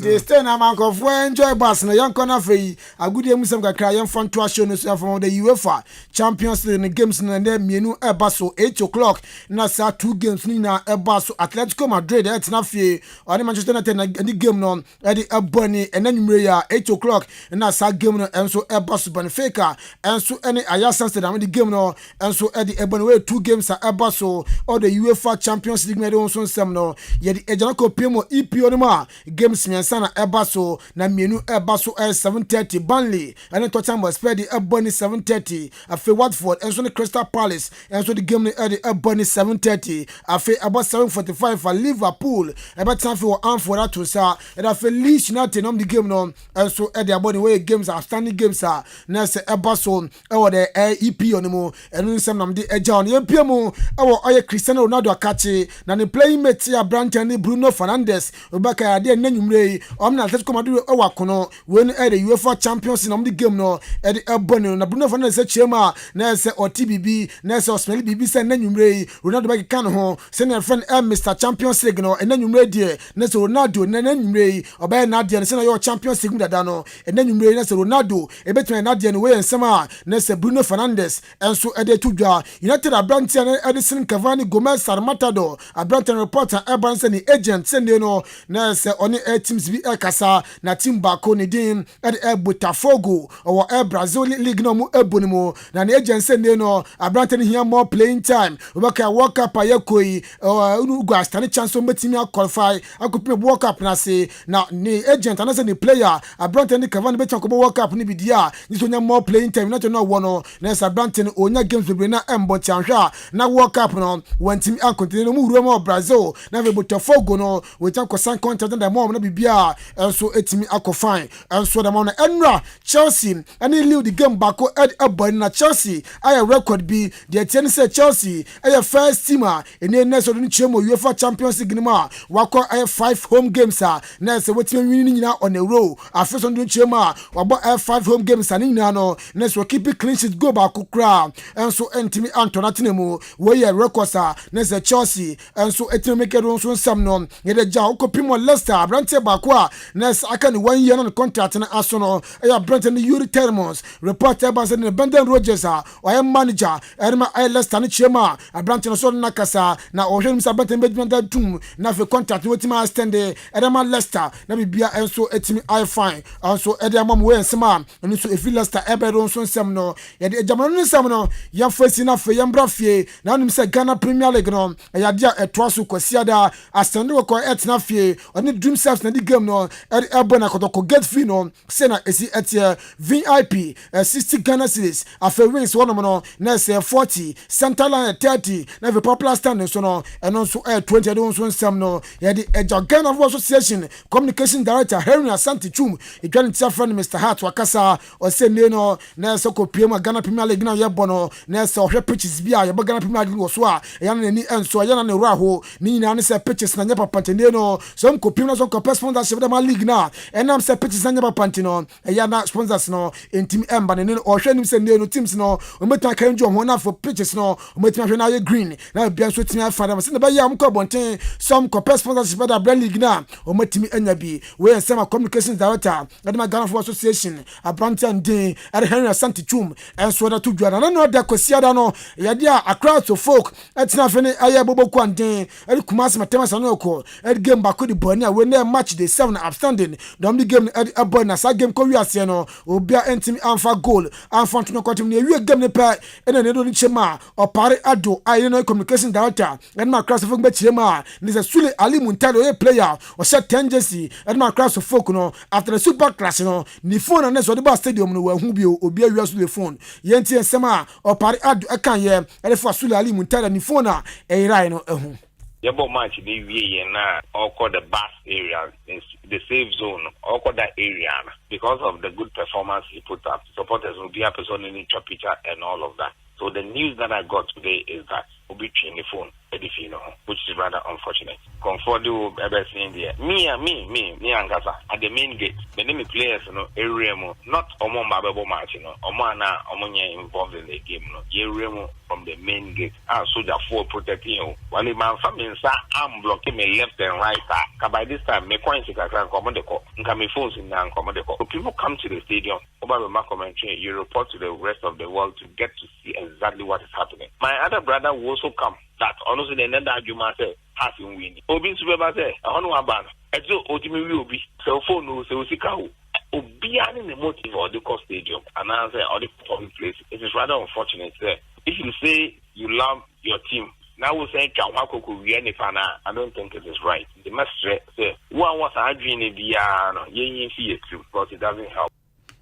Nti still na ama nkurɔfoɔ enjoy bus no yɛnkɔ no afei agodie mu sɛm kakra yɛmfa nto ahyɛ no so yɛmfa ma the UEFA Champions League no games no ɛnɛ mmienu ɛba so 8 o'clock na saa two games no nyinaa ɛba so Atletico Madrid ɛtena fie ɔne Manchester United na ɛde game no ɛde ɛbɔ ani ɛnɛ nwumire yi a 8 o'clock. o'clock na saa game no nso ɛba so. Benfica nso ne Ajax Amsterdam de game no nso de ɛbɔ no. Wɔyɛ two games a ɛba so ɔde UEFA Champions League no ɛde wɔn nso nsɛm no yɛde agyana kɔ pie mu. EPL no mu a, games mmiɛnsa na ɛba so, na mmienu ɛba so ɛyɛ 7:30. Burnley ɛne Tottenham Hotspur de ɛbɔ ne 7:30. Afei Watford nso ne Crystal Palace nso de game no ɛde ɛbɔ ne 7:30. Afei ɛbɔ 7:45 a, Liverpool ɛbɛtena afei wɔ Anfield ato nsa ɛde afei Leeds United nom de game no nso ɛde abɔ ne. Wɔyɛ games, outstanding games a na ɛsɛ ɛba so ɛwɔ the EPL no mu. Ɛno nsɛm nam de ɛgya ɔno. Yɛmpie mu ɛwɔ ɔyɛ Cristiano Ronaldo akakye na ne playing mate aberanteɛ ne Bruno Fernandes. Obɛka adeɛ nnɛ nwummerɛ yi ɔmo na Atletico Madrid ɛwɔ akono. Wei no ɛyɛ UEFA Champions na ɔmo de game no ɛde ɛbɔ ne no. Na Bruno Fernandes akyerɛ mu a na ɛsɛ ɔte biribi na ɛsɛ ɔsmɛli biribi sɛ nnɛ nwummerɛ yi Ronaldo bɛkeka ne ho sɛnea ɛfrɛ no ɛ Mr Champions League no. Ɛnnɛ nwummerɛ deɛ na sɛ Ronaldo nnɛ nwummerɛ yi ɔbɛyɛ n'adeɛ no sɛnea ɔyɛ Champions League mu dada no. Ɛnnɛ nwummerɛ yi na sɛ Ronaldo ɛbɛtumi ayɛ n'adeɛ no. Wei yɛ nsɛm a na sɛ Bruno Fernandes nso ɛde to dwa. United aberanteɛ no ɛde sin Cavani Gomez Matador aberanteɛ no, report a ɛba no sɛ ne agent sɛnde no na sɛ ɔne air teams bi ɛkasa, na team baako ne din ɛde ɛ Botafogo, ɔwɔ ɛ Brazil league na ɔmo ɛbɔ no mu, na ne agent sɛnde no aberanteɛ no hia more playing time. Wɔbɛka World Cup a yɛkɔ yi, Uruguay stand chance ɔmbɛtumi aqualify akɔpem World Cup n'ase, na ne agent anaasɛ ne player aberanteɛ ne Cavani bɛtumi akɔbɔ World Cup no bi di a ne sɛ onya more playing time. United no ɔwɔ no na sɛ aberanteɛ no onya games bebree na ɛmbɔ nti ahwɛ a na World Cup no wɔntumi ankɔntene no mu wura mu wɔ Brazil. Na afei Botafogo no wɔtumi akɔsan contract na dɛm ɔmo na biribi a ɛnso ɛtumi akɔ fine ɛnso dɛm ɔno. Ɛnura Chelsea ɛne Lille de game baako ɛde ɛbɔ na Chelsea ayɛ record bi. Deɛ tie ne sɛ Chelsea ɛyɛ first team a ɛne ɛnɛ sɛ ɔde no kyerɛ mu UEFA Champions League no mu a wakɔ ɛyɛ five home games a na ɛsɛ wɔtumi win ne nyinaa on a row. Afei so ɔde no kyerɛ mu a wabɔ ɛyɛ five home games a ne nyinaa no na sɛ wɔkeep clean sheet, goal baako koraa ɛnso ɛntumi antɔ n'atena mu. Wɔyɛ records a na sɛ Chelsea ɛnso ɛtumi make no nso nsɛm no yɛde gya. Wokɔpim wɔ Leicester, aberanteɛ baako a na sɛ aka ne one year na ne contract no aso no ɛyɛ aberanteɛ no Youri Tielemans. Report ɛba sɛ ne Brendan Rodgers a ɔyɛ manager ɛde ma ɛyɛ Leicester no kyerɛ mu a aberanteɛ no so ɔno nakasa na ɔhwɛ no sɛ aberanteɛ no bɛgyina da tum na afei contract no wɔtumi extend ɛde ma Leicester na biribia ɛnso ɛtumi ayɛ fine ɛnso ɛde ama mu. Wɔyɛ nsɛm a ɛno nso ɛfiri Leicester ɛbɛdo nso nsɛm no yɛde agyamano no nsɛm no. Yɛmfa si no afei yɛmbra fie na wonim sɛ Ghana Premier League no ɛyɛ adeɛ a ɛtoa so. Kwasiada Asante Kɔtɔkɔ ɛtena fie, ɔne Dreams FC na de game no ɛde ɛbɔ. Na Kɔtɔkɔ gate fee no sɛ na ɛsi ɛteɛ: VIP 60 Ghana cedis, afei wings wɔnom no na ɛsɛ 40, center line 30, na afei popular stand nso no ɛno nso ɛyɛ 20. Ɛde nso nsɛm no yɛde ɛgya. Ghana Football Association communication director Henry Asante Twum edwa ne ti afrɛ no Mr Hart wakasa. Ɔsɛ nne no na ɛsɛ kɔ mu a Ghana Premier League na yɛbɔ no na ɛsɛ ɔhwɛ pitches bi a yɛbɔ Ghana Premier League wɔ so a ɛyɛ no n'ani ɛnso ɛyɛ na ne wura ho ne nyinaa ne sɛ pitches na nyɛ papa. Nti no sɛ nkɔpiem na so nkɔpɛ sponsorship dɛ ma league na ɛnam sɛ pitches na nyɛ papa nti no ɛyɛ na sponsors no ntimi ɛmba ne ne. Ɔhwɛ anim sɛ nne no teams no ɔmɛtumi aka ngye wɔn ho na afɔ pitches no ɔmɛtumi ahwɛ na ayɛ green na ebia nso tumi afa dɛm sɛ ne bɛyɛ a ɔmkɔ abɔnten sɛ ɔmkɔpɛ sponsorship dɛ abrɛ league na ɔmɛtumi anya bi. Wei yɛ nsɛm a communications director ɛde ma Ghana Football Association, aberanteɛ ndin ɛde Henry Asante Twum, ɛnso ɛde to dwa. Na nanu ɔda Kwasiada no yɛde a Accra to Folk ɛtena afei ne ɛyɛ Boboko anden ɛde Kumasi Matema Sano ɛkɔ ɛde game baako de bɔ ani a wei ne match day seven outstanding dɔm de game no ɛde ɛbɔ. Na saa game kɔ wiaseɛ no obia ɛntumi amfa goal amfa nto no kɔtem. Na ewie game no pɛ ɛna ne do no kyɛm a Ɔpare Ado a yɛn no communication director ɛde ma Accra Folk bɛkyerɛ mu a ne sɛ Sule Ali Muntari ɔyɛ player ɔhyɛ 10 jersey ɛde ma Accra Folk no, after the super clash no ne phone na ne sɛ ɔde ba stadium no wɔahu bio, obi awia Sule phone. Yɛn ti nsɛm a Ɔpare Ado ɛka yɛ ɛde fa Sule Ali Muntari ne phone a ɛyerae no ɛho. Yɛbɔ match de wie yɛn na ɔkɔ the bus area, the safe zone, ɔkɔ that area no because of the good performance he put up, supporters will be a person in picture and all of that. So the news that I got today is that obi twe ne phone ɛde fi no ho, which is rather unfortunate. Comfort wo ɛbɛsen deɛ me a me ankasa at the main gate, me ne me players no ewura mu, not ɔmo mba bɛbɔ match no, ɔmo ana ɔmo nyɛ involved in the game no, yɛwura mu from the main gate a sojafoɔ protecting o. Wale manfa me nsa amblock me left and right a ka by this time me coins kakra nka ɔmo de kɔ, nka me phones nyinaa nka ɔmo de kɔ. So people come to the stadium over the commentary, you report to the rest of the world to get to see exactly what is happening. My other brother will also come that ɔno nso de ɛnɛ da adwuma sɛ Hearts nwin, obi nso bɛba sɛ ɛhɔ no waba no ɛti otumi wi obi sɛ o phone o, sɛ o sika o. Obiara ne ne motive a ɔde kɔ stadium anaasɛ ɔde kɔ public place. It is rather unfortunate sɛ if you say you love your team na wo san twa wo ho akɔ kɔ wia nipa no a, I don't think it is right. Nti mɛsrɛ sɛ wo a wowɔ saa adwene no biara no yɛnyi mfi yɛ tirim because it doesn't help.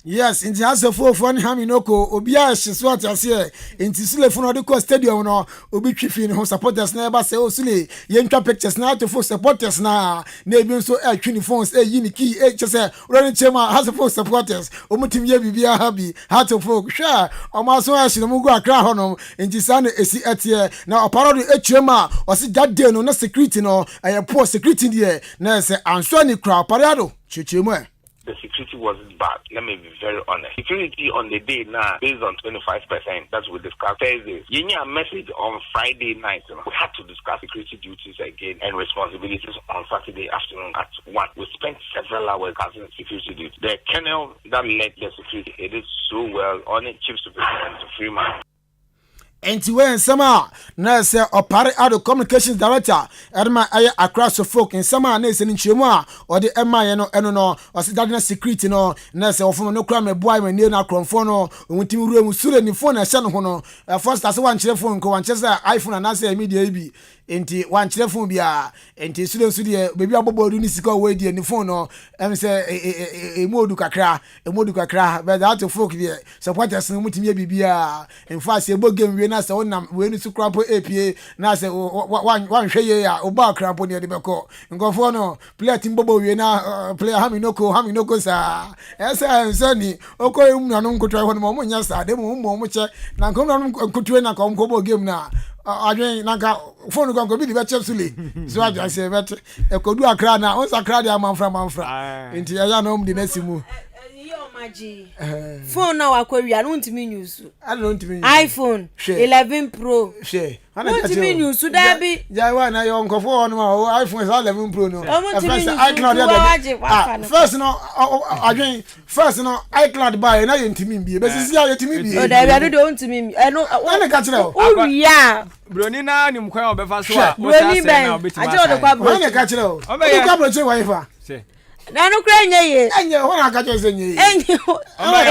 Yes, nti asɛfofoɔ ne Haminoko obiara ɛhye so ate aseɛ nti Sule fo no ɔde kɔ stadium no obi twi fi ne ho supporters na ɛba sɛ oh Sule yɛntwa pictures na atofo supporters na na ebi nso ɛtwe ne phones ɛyi ne key ɛkyɛ sɛ wura ne kyɛm a asɛfo supporters wɔn tumi yɛ biribiara bi atofo hwɛ wɔn aso ɛhye na wɔn gu akra hɔnom nti saa na esi ɛteɛ na ɔparo de ɛkyerɛ mu a ɔsi that day no na security no ɛyɛ poor security deɛ na ɛsɛ anso ani kura ɔparo ado kyerɛkyerɛ mu ɛ. The security wasn't bad let me be very honest security on the day na based on 25% that we discussed Thursday yɛnyaa message on Friday night no we had to discuss security duties again and responsibilities on Saturday afternoon at one we spent several hours discussing security duty the colonel that led the security he did so well ɔne chief superintendent Freeman. Enti wei yɛ nsɛm a na ɛsɛ Ɔpare Addo Communications Director ɛde ma ɛyɛ Accra Suffolk nsɛm a na ɛsɛ no nkyerɛmu a ɔde ɛma yɛn no ɛno no ɔse dade na security no na ɛsɛ wɔfom no kora mɛboa yɛn nie na akorɔmfoɔ no wɔn timi wura mu sure ne phone na ɛhyɛ ne ho no ɛfɔ sɛ wankyerɛ phone nko wankyerɛ sɛ iPhone anaasɛ ɛmi deɛ yi bi enti wankyerɛ phone biara enti sure nso deɛ baabi abɔbɔ adu ne sika ɔwɔ deɛ ne phone no ɛm sɛ ɛmu odu kakra Emu du kakra but that folk deɛ supporters no mutumi yɛ biribiara in fact sɛ ɛbɔ game wie na sɛ wonam wei no so koraa mpo ɛpie na sɛ wanhwɛ yie a wobɔ akra mpo ne ɛde bɛkɔ nkurɔfoɔ no player tumi bɔbɔ wie na player hami noko hami noko saa ɛsɛ ɛnsɛ ni okɔ emu nuanom nkotoa hɔ no ma ɔmo nyɛ saa de mu ɔmo kyɛ na nka ɔmo nuanom nkotoa na nka ɔmo kɔbɔ game na adwen na nka phone kɔ nka obi de bɛkyɛ sule so adwen sɛ bɛte Ɛkɔdu Accra na wo sakra deɛ amanfra manfra nti ɛyɛ na ɔmo de n'asi mu. Phone na wakɔ wia no ntumi nyusu. iPhone 11 Pro. Hwɛ. Wontumi nyusu daabi. Gyae wa na yɛ nkɔfo wɔ no ma ɔwɔ iPhone saa 11 Pro no. Ɔmo ntumi nyusu nti wa wagye wafa no. First no adwen first no iCloud ba yɛ na yɛ ntumi mbie bɛsisi a yɛtumi bie. O daabi ɛno deɛ ɔntumi mbie ɛno. Ɛna ka kyerɛ o. Wowia. Broni naa nim kwan a ɔbɛfa so a wosa asɛn na ɔbɛtumi asan. Wɔn na ɛka kyerɛ o. Ɔbɛyɛ. Ɔbɛkɔ aburokye wɔ ifa. Na no kura nyɛ yie. Ɛnyɛ hɔ na aka kyerɛ sɛ nyɛ yie. Ɛnyɛ hɔ.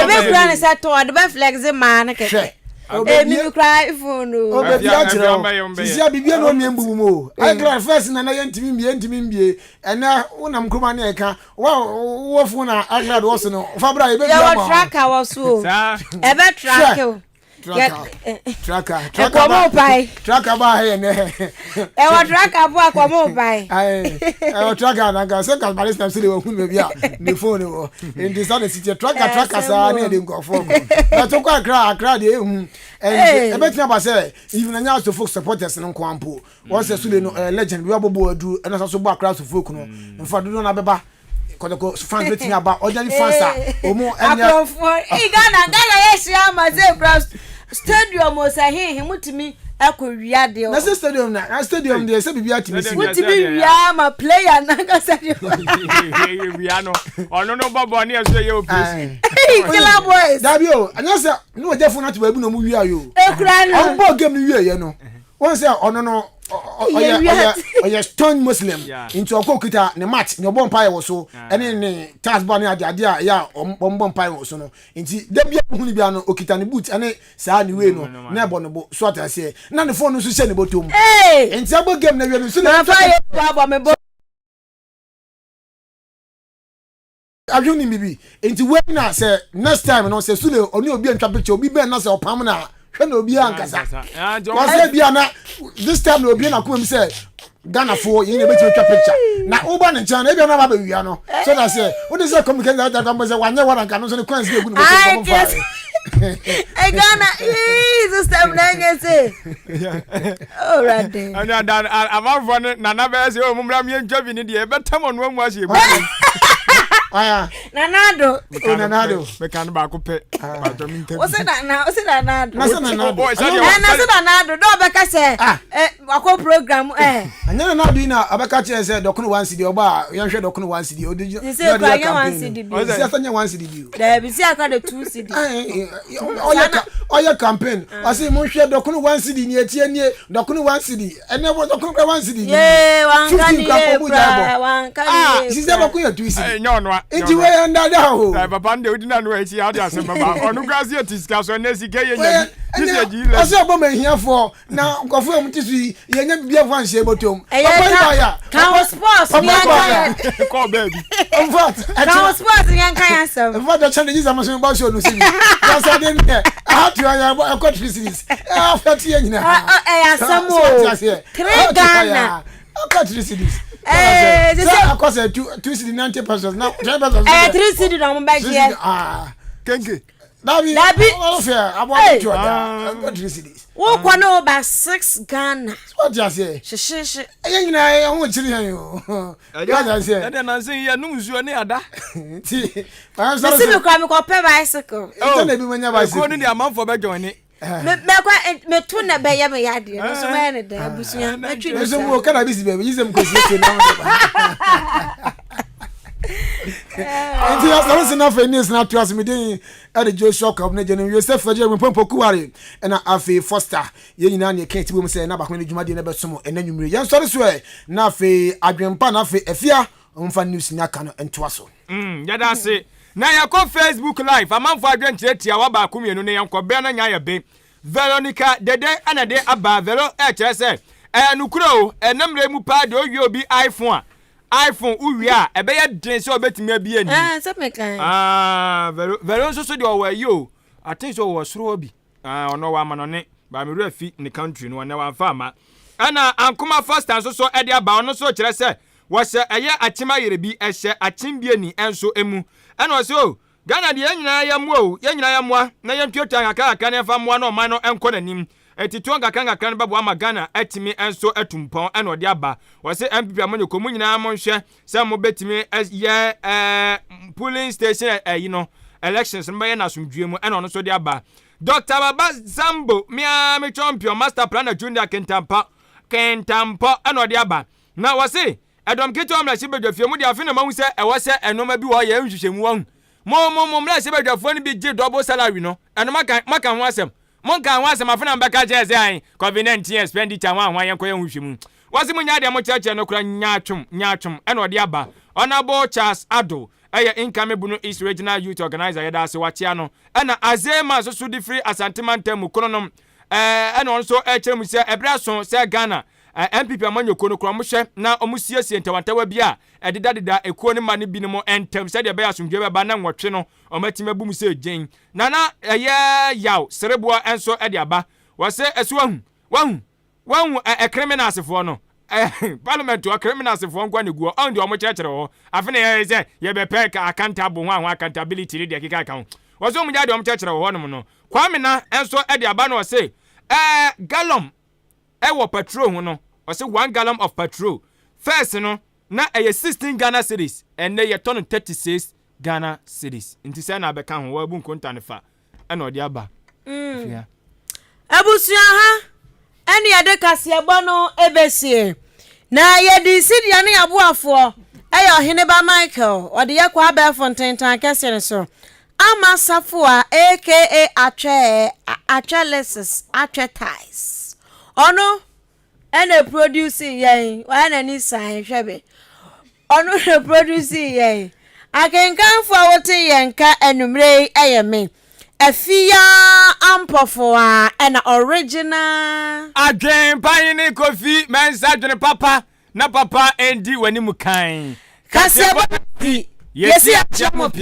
Ebe kura ne sɛ tɔ ɔde bɛ flex maa ne kɛkɛ. Emi mi kura iPhone o. Ɔbɛbi akyerɛ o. Sisi a bibi ɛna ɔmie mbubu mu o. Ayɛ first na na yɛ ntumi mbie ntumi mbie. Ɛnɛ wonam kuruma ne ɛka wa wɔ phone a iCloud wɔ so no fa bra ebe bi ama. Yɛ wɔ tracker wɔ so o. Ɛbɛ track o. Traka traka ɛkɔmɔ pae traka ba ha yɛ nɛ ɛwɔ traka bo akɔmɔ pae ɛwɔ traka na nka sɛ nka barista sɛ de wɔhu baabi a ne phone wɔ nti sa ne sitiɛ traka traka saa ne ɛde nkurɔfoɔ kɔ na to kɔ akra akra deɛ ɛhu ɛnti ɛbɛtumi aba sɛ even ɛnyɛ asofo supporters no nko ampo wɔn sɛ sule no legend bi wabɔbɔ aduru ɛna sa so bɔ akra asofo no mfa dodoɔ no abɛba kɔtɔkɔ fans bɛ tumi aba ordinary fans a wɔn ɛnyɛ. akorɔfoɔ ee ghana ghana yɛ hyia ama sɛ ekura stadium sɛ hehe mo tumi ɛkɔ wia deɛ. na sɛ stadium na na stadium deɛ sɛ biribi atumi si. mo tumi wia ama player nankasa deɛ. wia no ɔno no bɔ bɔ ne ɛso yɛ operation. killer boys. dabi o ɛnyɛ sɛ ne wɔ jɛ fún ato baabi na ɔmo wia yi o. ekura no. ɔmo bɔ game no wie yɛ no. Wɔn sɛ ɔno no ɔyɛ ɔyɛ ɔyɛ stone muslim nti ɔkɔ okita ne mat ne ɔbɔ mpaeɛ wɔ so ɛne ne tas ba ne ade ade a ɛyɛ a wɔn bɔ mpaeɛ wɔ so no nti da bi a ohun bi ano okita ne boot ɛne saa ne wei no na ɛbɔ ne bo so ate aseɛ na ne phone no nso hyɛ ne bɔtɔ mu nti abɔ game na wie no nso na Adwene nim bibi nti wei na sɛ next time no sɛ sule ɔne obi antwa picture obi bɛn na sɛ ɔpam na hwɛ na obi ankasa wɔsɛ bia na this time na obi na kuma mi sɛ Ghana foɔ yɛn na ebɛtumi atwa picture na woba ne nkyɛn na ebi anaba abɛwia no so na sɛ wode sɛ communication director kan bɔ sɛ wanyɛ wɔn anka no nso ne kwan si egu ne bɔtɔ mu fa Ghana ii system na ɛnyɛ se ɔwurade. Ɛnna dan amanfoɔ no nana bɛyɛ sɛ ɔmo mmra mmea ntwa bi ne deɛ ɛbɛtam ɔno amu ahyɛ emu. Nana Ado. O Nana Ado. Meka no baako pɛ. Baako mi nka bi. Ɔsɛ nana ɔsɛ Nana Ado. Nasa Nana Ado. Ɛna sɛ Nana Ado dɔw bɛka sɛ ɛ wakɔ program ɛ. Ɛnyɛ Nana Ado yi na ɔbɛka kyerɛ sɛ dɔkono one cedi ɔba a yɛnhwɛ dɔkono one cedi ɔde gyina Sise kura nyɛ one cedi bi. Sise asa nyɛ one cedi bi o. Dɛbi sise akora de two cedi. Ɔyɛ ka. Ɔyɛ campaign. Ɔse monhwɛ dɔkono one cedi nie tie nie dɔkono one cedi ɛnɛ wɔ dɔkono kura one cedi nie. 15 kura kɔ ɔmo gyae bɔ. Ah sisi dɔkono yɛ two cedi. Nyɛ ɔnoa. Nti wei yɛ ndada o. Ɛɛ papa no deɛ odi na no akyi ade asɛm bɛba ɔno kura se yɛ ti sika so ɛnɛ sika yɛ nya bi. Ɔsɛ ɔbɔ ma ahiafoɔ na nkurɔfoɔ a wɔte so yi yɛnyɛ biribi afa nhyɛ bɔtɔm. Papa yi ba ya. Kan wo sports ni yɛn ka yɛ. Kɔɔ baabi. In fact, kan wo sports ni yɛn ka yɛn asɛm. In fact, ɛkyɛn de Jesus mo ba show no si bi. Yasa de ne aha tu ya ɛkɔ 3 cedis. Ɛyɛ ti yɛ nyinaa. Ɛyɛ asɛm o. 3 Ghana. Ɛkɔ 3 cedis. Ɛɛ sɛ akɔ sɛ 2 cedi 90 pesos na 10 pesos. Ɛyɛ 3 cedi na wɔn bɛ gyeɛ. Kenke. Dabi. Dabi. Ɔfɛ aboa bi tu ɔda. Ɛkɔ 3 cedis. Wokɔ ne wo ba 6 Ghana. Wọ́n ti aseɛ. Hyehyehye. Ɛyɛ nyinaa ɛho nkyiri yɛn o. Wọ́n ti aseɛ. Ɛdɛ nansi yɛ num nsuo ne ada. Ti. Mesi mi kura mi kɔ pɛ bicycle. Ɛtɔ na ebi mo nya bicycle. Ekuo ni de amanfoɔ bɛ jɔn ni. Mɛkɔ meto na bɛyɛ me yadeɛ no so mɛyɛ ne dɛ abusua mɛtwi ne sa. Nso mu o kana bi si baabi yi sɛ mu kɔ siesie na mo de ba. Nti asɔre si n'afɛ ne esina to ase mi den ɛde Joshua Kwabena ne gya no Yosef Agye Mpompo Kuware ɛna afei Foster yɛn nyinaa ne ɛka ti bom sɛ na baako ne dwumadie no bɛsom ɛna nwumire yɛn sɔre so ɛ na afei adwempa na afei afia ɔmfa news ne aka no ntoa so. Yɛda ase na yɛkɔ Facebook live amanfo adwenkyerɛ tiawa baako mmienu ne yɛnkɔ berɛ no nya yɛ be Veronica Dede ɛna de aba. Vero ɛkyerɛ sɛ ɛyɛ nokorɛ o, ɛnɛ mmerɛ mu paa deɛ owie obi iPhone a iPhone wowie a ɛbɛyɛ den sɛ ɔbɛtumi abie ni. Ah, sɛ meka. Ah, Vero Vero nso so deɛ ɔwɔ ayi o, I think sɛ ɔwɔ soro hɔ bi. Ah, ɔno ɔwɔ amanɔne, ba me werɛ fi ne country no, ɔnɛ wamfa amma. Ɛna Ankoma Foster nso so ɛde aba, ɔno nso kyerɛ sɛ wɔhyɛ ɛyɛ akyem ayere bi, ɛhyɛ akyem bieni nso emu. Ɛna ɔsɛ o, Ghana deɛ yɛn nyinaa yɛmmoa o, yɛn nyinaa yɛmmoa na yɛntuatua nkakra nkakra na yɛmfa mmoa na ɔman no nkɔ n'anim. Enti toɔ nkakra nkakra no bɛboa ma Ghana atumi nso atu mpɔn ɛna ɔde aba. Ɔse NPP amanyɔkuo mo nyinaa monhwɛ sɛ mobɛtumi yɛ ɛɛ polling station ɛyi no elections no bɛyɛ no asomdwie mu ɛna ɔno nso de aba. Doctor Baba Zambo me ara me champion master planner junior Kintampo Kintampɔ ɛna ɔde aba. Na wɔse ɛdɔm ketewa mmarahyɛ badwafie mo deɛ afe na moahu sɛ ɛwɔ sɛ ɛnoɔma bi wɔ hɔ yɛ nhwehwɛmu wahu. Mo mo mo mmarahyɛ badwafoɔ no bi gye double salary no ɛno moaka moaka ho asɛm. Monkaa ho asɛm afe na mobɛka kyerɛ sɛ ae covid 19 expenditure ho ahoa yɛnkɔyɛ ho nhwehwɛmu. Wɔse monyaa deɛ mokyerɛkyerɛ no koraa nyaatwom nyaatwom ɛna ɔde aba. Honourable Charles Addo ɛyɛ incoming Bono East Regional Youth Organiser yɛda ase wakyea no. Ɛna Azema nso so de firi Asante mantam mu Kronom ɛɛ ɛna ɔno nso ɛkyerɛ mu sɛ ɛberɛ aso sɛ Ghana NPP amanyɔkuo no koraa wɔhwɛ na wɔsiesie ntawantawa bi a ɛdedadeda ekuo no mma no binom ntam sɛdeɛ ɛbɛyɛ asomdwoeɛ bɛba na nwɔtwe no wɔatumi abu mu sɛ gyen. Nana ɛyɛ yaw sereboɔ nso de aba. Wɔse ɛso wahu, wahu, wahu ɛ ɛ criminals foɔ no. Ɛ parliament hɔ criminals foɔ nkoa na egu hɔ. Ɔn deɛ wɔn kyerɛkyerɛ wɔ hɔ. Afe na yɛyɛ sɛ yɛbɛpɛ accountable ho a ho accountability ne deɛ ɛkeka ka ho. Wɔse wɔn gyae deɛ wɔn kyerɛkyerɛ wɔ hɔnom no. Kwame na nso de aba na ɔse ɛɛ gallon ɛwɔ patrol ho no ɔse 1 gallon of petrol first no na ɛyɛ 16 Ghana cedis, ɛnɛ yɛtɔ no 36 Ghana cedis, nti sɛ na abɛka ho wɔabu nkonta ne fa ɛna ɔde aba. Abusua ha ɛne yɛde kaseɛbɔ no ɛbɛsie na yɛde sideɛ ne yɛaboafoɔ ɛyɛ ɔheneba Michael ɔde yɛ kɔ abɛɛfo ntentan kɛseɛ no so ama Safoa aka Atwɛ Atwɛ Leses Atwɛ Ties ɔno ɛna produce yɛn wayɛ n'ani san hwɛ me ɔno na produce yɛn akenkanfoɔ a wote yɛn ka anummerɛ yi ɛyɛ me Afia Ampɔfo a ɛna original. Adwen pa ne Kofi Mensah dwene papa na papa ndi w'anim kan. Kaseɛbɔ ti yɛsi akyerɛ mo pii.